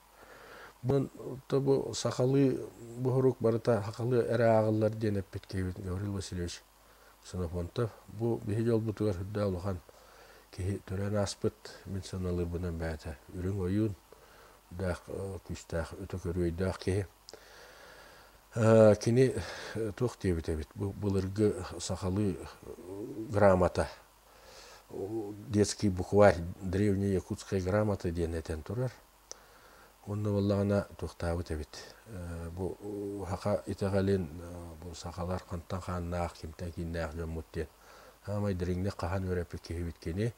S1: Бу бу сахалыы бу сурук барыта сахалыы эрэ ааҕыллар диэн эппит киһибит Гаврил Васильевич Ксенофонтов. Бу биһи дьолбутугар сүрдээх улахан киһи төрөөн ааспыт мин сыаналыырбынан бэйэтэ үрүҥ ойуун, дээх күүстээх өтө көрүөйдөөх киһи. Кини туох диэбит эбит бу былыргы сахалыы грамота детский букварь древняя якутская грамота диэн этэн турар. Уонна буоллаҕына туохтаабыт эбит. Бу саха итэҕэлин бу сахалар хантан хааннаах, кимтэн кииннээх дьоммут диэн саамай дириҥник хаһан үөрэппит киһибит кини.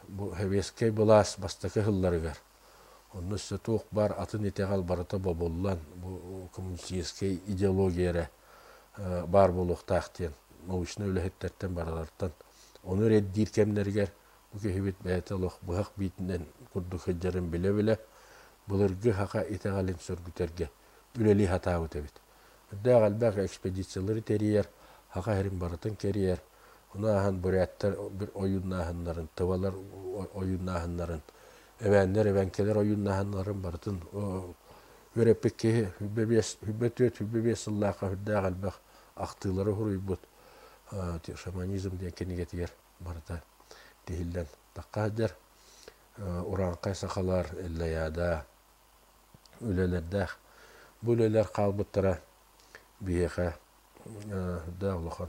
S1: Бу сэбиэскэй былаас бастакы сылларыгар онно өссө туох баар атын итэҕэл барыта бобуллан бу коммунистическай идеология эрэ баар буолуохтаах диэн научнай үлэһиттэртэн барыларыттан ону эрэйдиир кэмнэригэр бу киһибит бэйэтэ олох быһах биитинэн курдук сылдьарын билэ-билэ былыргы саха итэҕэлин сөргүтэргэ үлэлии сатаабыт эбит. Үрдээх элбэх экспедициялары тэрийэр, саха сирин барытын кэрийэр, ону ааһан буряттар бір ойууннааһыннарын, тывалар ойууннааһыннарын, эбээннэр, эбэҥкэлэр ойууннааһыннарын барытын үөрэппит киһи 25, 24, 25 сыллаахха үрдээх элбэх ахтыылары суруйбут шаманизм диэн кинигэтигэр барыта тиһиллэн тахха сылдьар. Урааҥхай сахалар, Эллэйаада үлэлэрдээх. Бу үлэлэр хаалбыттара биһиэхэ да улахан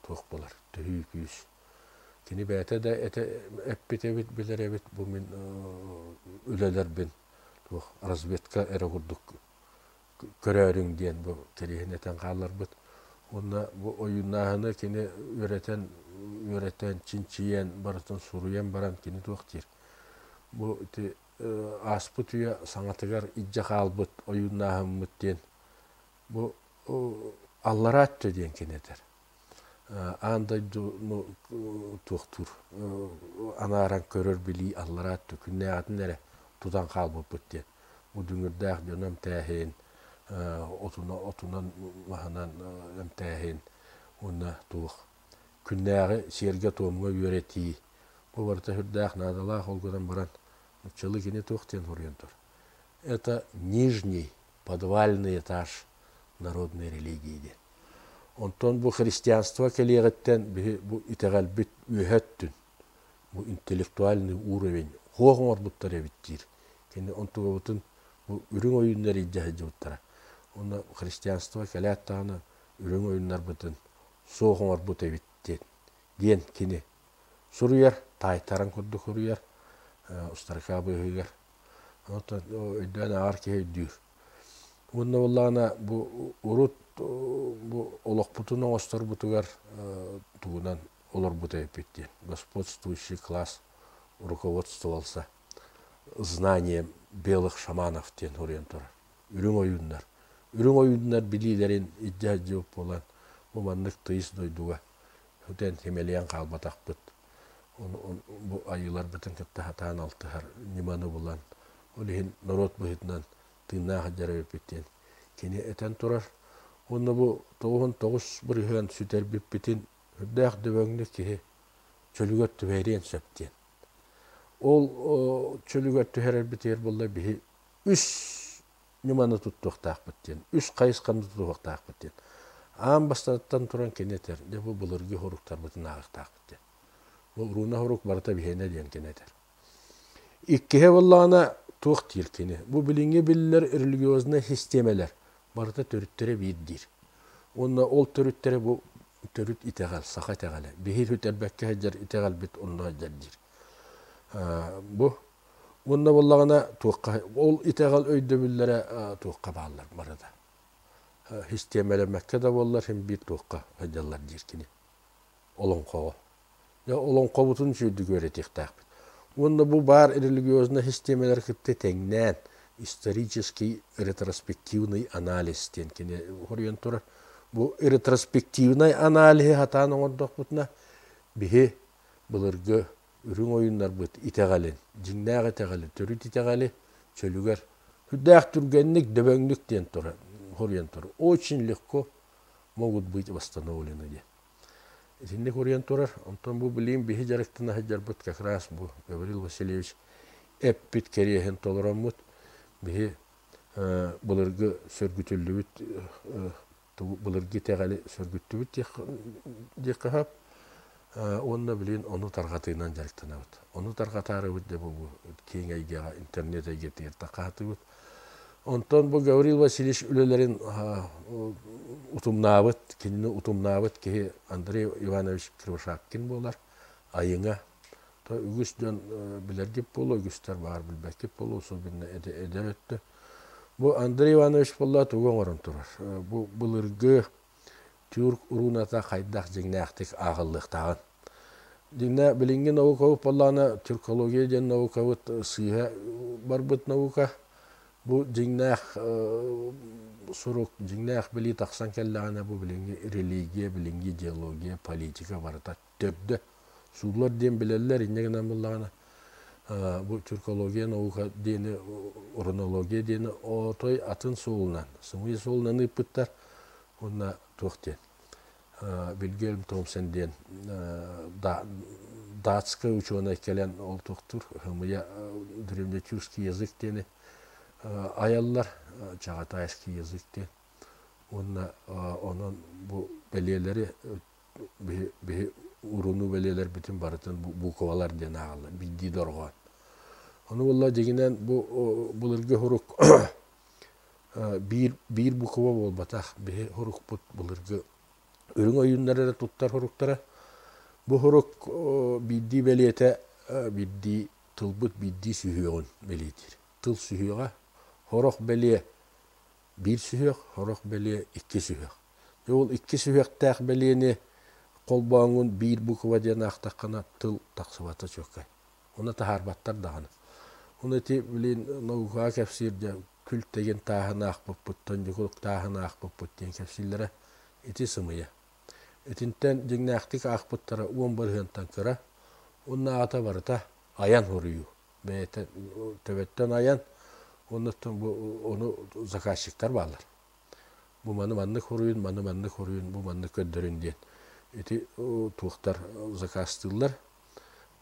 S1: туох буолар, төһүү күүс. Кини бэйэтэ да этэ эппит эбит, билэр эбит бу мин үлэлэрбин туох разведка эрэ курдук көрөөрүҥ диэн бу кэриэһин этэн хаалларбыт. Уонна бу ойууннааһыны кини үөрэтэн, үөрэтэн, чинчийэн, барытын суруйан баран кини туох диир? Бу ити ааспыт үйэ саҥатыгар илдьэ хаалбыт ойууннааһыммыт диэн бу аллараа өттө диэн кини этэр. Аан дойдуну туохтуур анааран көрөр билии аллараа өттө күннээҕитин эрэ тутан хаалбыппыт диэн. Бу дүҥүрдээх дьону эмтээһин, отунан маһынан эмтээһин уонна туох күннээҕи сиэргэ-туомҥа үөрэтии бу барыта сүрдээх наадалаах ол гынан баран нууччалыы кини туох диэн суруйан тур. Это нижний подвальный этаж народной религии диэн. Онтон бу христианство кэлиэҕиттэн биһи бу итэҕэлбит үөһэ өттүн бу интеллектуальный уровень хуох оҥорбуттар эбит диир. Кини онтугабытын бу үрүҥ ойууннар илдьэ сылдьыбыттара. Уонна христианство кэлээт даҕаны үрүҥ ойууннарбытын суох оҥорбут эбит диэн диэн кини суруйар, таайтаран курдук суруйар устарыкаа быыһыгар. Онтон өйдөөн ааҕар киһи өйдүүр. Уонна буоллаҕына бу урут бу олохпутун оҥосторбутугар тугунан олорбут эбиппит диэн. Господствующий класс руководствовался знанием белых шаманов диэн суруйан турар. Үрүҥ ойууннар. Үрүҥ ойууннар билиилэрин илдьэ сылдьыбыт буолан бу маннык тыйыс дойдуга сүтэн симэлийэн хаалбатахпыт. Бу айыыларбытын кытта сатаан алтыһар ньыманы булан, ол иһин норуот быһыытынан тыыннаах сылдьар эбиппит диэн кини этэн турар. Уонна бу 99% сүтэрбиппитин үрдээх дөбөҥнүк киһи чөлүгэр түһэриэн сөп диэн. Ол чөлүгэр түһэрэрбитигэр буолла биһи үс ньыманы туттуохтаахпыт диэн, үс хайысханы тутуһуохтаахпыт диэн. Аан бастатыттан туран кини этэр, дьэ бу былыргы хоруктарбытын ааҕыахтаахпыт диэн. Бу руна хорук барыта биһиэнэ диэн кини этэр. Иккиһэ буоллаҕына туох диир кини? Бу билиҥҥи биллэр религиознай систиэмэлэр барыта төрүттэрэ биир диир. Уонна ол төрүттэрэ бу төрүт итэҕэл, саха итэҕэлэ. Биһи сүтэрбэккэ сылдьар итэҕэлбит онно сылдьар диир. Бу уонна буоллаҕына туохха ол итэҕэл өйдөбүллэрэ туохха бааллар барыта. Систиэмэлэммэккэ да буоллар син биир туохха сылдьаллар диир кини. Олоҥхоҕо. Дьэ олоҥхобутун үчүгэйдик үөрэтиэхтээхпит. Уонна бу баар религиознай систиэмэлэр кытта тэҥнээн исторический ретроспективный анализ диэн кини хоруйан турар. Бу ретроспективнай аналиһы сатаан оҥордохпутуна биһи былыргы үрүҥ ойууннарбыт итэҕэлин, дьиҥнээх итэҕэли, төрүт итэҕэли чөлүгэр сүрдээх түргэнник, дөбөҥнүк диэн турар, хоруйан турар. Очень легко могут быть восстановлены диэн. Итинник уруйан турар. Онтон бу билигин биһи дьарыктана сылдьарбыт как раз бу Гаврил Васильевич эппит кэриэһин толороммут биһи былыргы сөргүтүллүбүт былыргы итэҕэли сөргүттүбүт диэххэ сөп. Уонна билигин ону тарҕатыынан дьарыктанабыт. Ону тарҕатаарыбыт дьэ бу киэҥ эйгэҕэ интернет эйгэтигэр тарҕатыбыт. Онтон бу Гаврил Васильевич үлэлэрин утумнаабыт, кинини утумнаабыт киһи Андрей Иванович Кривошапкин буолар. Айыҥа. То үгүс дьон билэргит буолуо, үгүстэр баар билбэккит буолуо, особенно эдэр өттө. Бу Андрей Иванович буолла тугу оҥорон турар? Бу былыргы тюрк рууната хайдах дьиҥнээхтик ааҕыллыахтааҕын. Дьиҥнэ билиҥҥи наукабыт буоллаҕына тюркология диэн наукабыт сыыһа барбыт наука. Бу дьиҥнээх сурук, дьиҥнээх билии тахсан кэллэҕинэ бу билиҥҥи религия, билиҥҥи идеология, политика барыта төрдө сууллар диэн билэллэр. Инньэ гынан буоллаҕына бу тюркология наука диэни, рунология диэни отой атын суолунан, сымыйа суолунан ыыппыттар. Уонна туох диэн Вильгельм Томсен диэн датскай учуонай кэлэн ол туохтуур ымыйа древнетюркский язык диэни айаллар чагатайский язык диэн уонна онон бу бэлиэлэри биһи урунуу бэлиэлэрбитин барытын буквалар диэн ааҕаллар биирдии дорҕоон ону буолла дьиҥинэн бу былыргы сурук биир биир буква буолбатах биһи сурукпут былыргы үрүҥ ойууннар эрэ туттар суруктара. Бу сурук биирдии бэлиэтэ биирдии тылбыт биирдии сүһүөҕүн бэлиэтиир. Тыл сүһүөҕэ сорох бэлиэ биир сүһүөх, сорох бэлиэ икки сүһүөх. Дьэ ол икки сүһүөхтээх бэлиэни холбооҥҥун биир буква диэн аахтаххына тыл тахсыбата чуолкай. Ону таһаарбаттар даҕаны. Ону ити билин наукаҕа кэпсиир дьэ күл тэгин тааһын аахпыппыт, тондьукук тааһын аахпыппыт диэн кэпсииллэрэ ити сымыйа. Итинтэн дьиҥнээхтик аахпыттара уон бырыһыантан кыра, уонна аата барыта айан суруйуу. Бэйэтэ төбөттөн айан, оннуттан бу ону заказчиктар бааллар. Бу маны маннык суруйун, маны маннык суруйун, бу маннык көрдөрүн диэн. Ити туохтар заказтыыллар.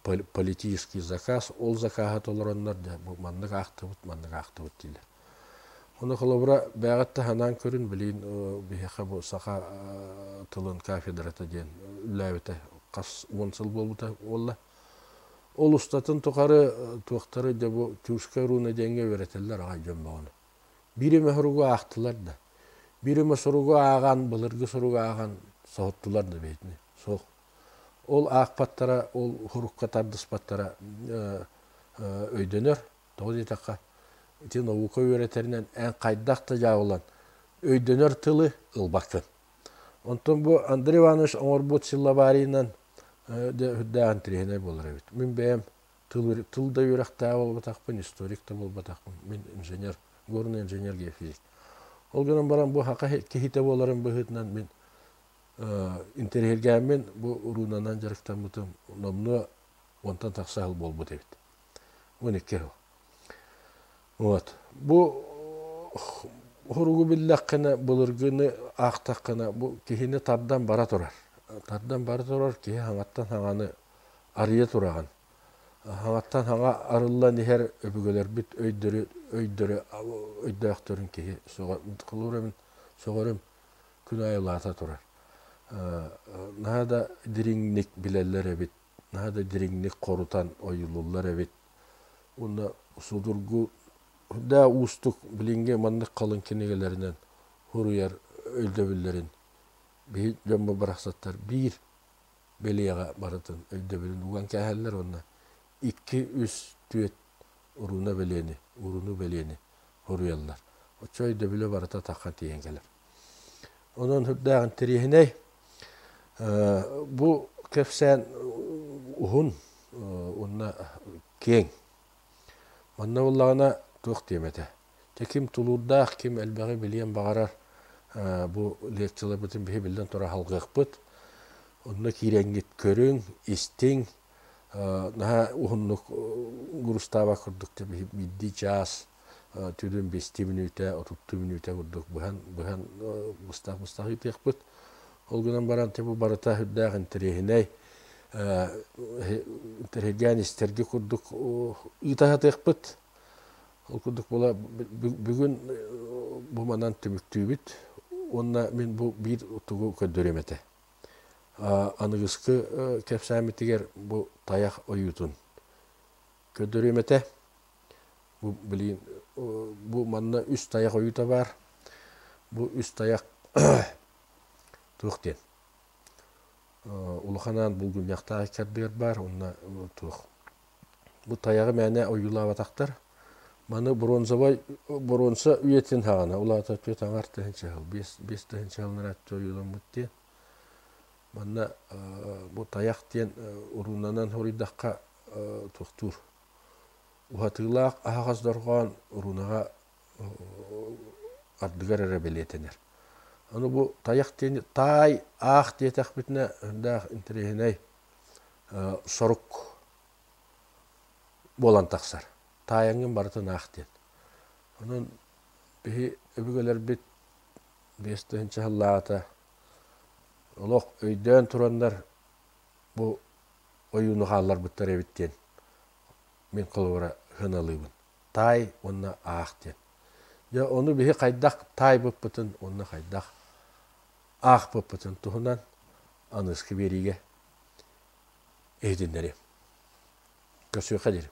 S1: Политический заказ, ол закаһы толороннор дьэ бу маннык аахтыбыт, маннык аахтыбыт дииллэр. Ону холобура бэйэҕит санаан көрүн, билигин биһиэхэ бу саха тылын кафедрата диэн үлэлээбитэ хас уон сыл буолбута буолла. Ол устатын тухары туохтары дьэ бу Тюркская руна диэҥҥэ үөрэтэллэр аҕай дьон бөҕөнү. Биир эмэ суругу аахтылар да, биир эмэ суругу ааҕан, былыргы суругу ааҕан соһуттулар да бэйэтини. Суох. Ол аахпаттара, ол сурукка тардыспаттара өйдөнөр. Тоҕо диэтэххэ, ити наука үөрэтэринэн эн хайдах да дьаабылан өйдөнөр тылы ылбаккын. Онтон бу Андрей Иванович оҥорбут силлабарийынан дьэ үрдээх интэриэһинэй буолар эбит. Мин бэйэм тыл, тыл да үөрэхтээх буолбатахпын, историк да буолбатахпын. Мин инженер, горный инженер геофизик. Ол гынан баран бу хака киһитэ буоларым быһыытынан мин интэриэһиргээммин бу уруунанан дьарыктаммытым номнуо уонтан тахса сыл буолбут эбит. 12 сыл. Вот. Бу суругу биллэххинэ, былыргыны аахтаххына, бу киһини тардан бара турар. Тардан бара турар киһи хаҥаттан хаҥаны арыйа тураҕын. Хаҥаттан хаҥа арыллан иһэр өбүгэлэрбит өйдөрү өйдөрү өйдөөхтөрүн киһи сөҕөрүм, сөҕөрүм күн аайы улаата турар. Наһаа да дириҥник билэллэр эбит, наһаа да дириҥник хорутан ойуулууллар эбит. Уонна судургу да уустук билиҥҥи маннык халыҥ кинигэлэринэн суруйар өйдөбүллэрин биһи дьоммут барахсаттар биир бэлиэҕэ барытын өйдөбүлүн уган кээһэллэр уонна икки, үс, түөрт урууна бэлиэни, урууну бэлиэни суруйаллар. Оччо өйдөбүлэ барыта таххан тиийэн кэлэр. Онон сүрдээх интэриэһинэй. Бу кэпсээн уһун уонна киэҥ. Манна буоллаҕына туох диэм этэ. Дьэ ким тулуурдаах, ким элбэҕи билиэн баҕарар бу лекцияларбытын биһи биллэн турар алҕыахпыт. Онно киирэҥҥит көрүҥ, истиҥ, наһаа уһуннук грустаабат курдук биирдии чаас түрүн биэстии мүнүүтэ, отуттуу мүнүүтэ курдук быһан быһан быстах быстах ыытыахпыт. Ол гынан баран бу барыта сүрдээх интэриэһинэй интэриэһиргээн истэргэ курдук ыыта сатыахпыт. Ол курдук буола бүгүн бу манан түмүктүүбүт уонна мин бу биир тугу көрдөрүөм этэ. Аныгыскы кэпсээммитигэр бу тайах ойуутун көрдөрүөм этэ. Бу билигин бу манна үс тайах ойуута баар. Бу үс тайах туох диэн улахан аан булгунньахтаах иккардыгар баар уонна туох бу тайаҕы мээнэ ойуулаабатахтар. Маны бронзовай боруонса үйэтин хаҕана улаата түөрт аҥар тыһыынча сыл биэс биэс тыһыынча сыллар ойууламмыт диэн. Манна бу тайах диэн уруунанан суруйдахха туохтуур Уһатыылаах аһаҕас дорҕоон рунаҕа ардыгар эрэ бэлиэтэнэр. Аны бу тайах диэни таай аах диэтэхпитинэ үрдээх интэриэһинэй сорук буолан тахсар. Таайаҥҥын барытын аах диэн. Онон биһи өбүгэлэрбит 5000 сыллааҕыта олох өйдөөн тураннар бу ойууну хаалларбыттар эбит диэн мин холобура сыаналыыбын. Таай уонна аах диэн. Дьэ ону биһи хайдах таайбыппытын уонна хайдах аахпыппытын туһунан аныгыскы биэриигэ иһитиннэриэм. Көрсүөххэ диэри.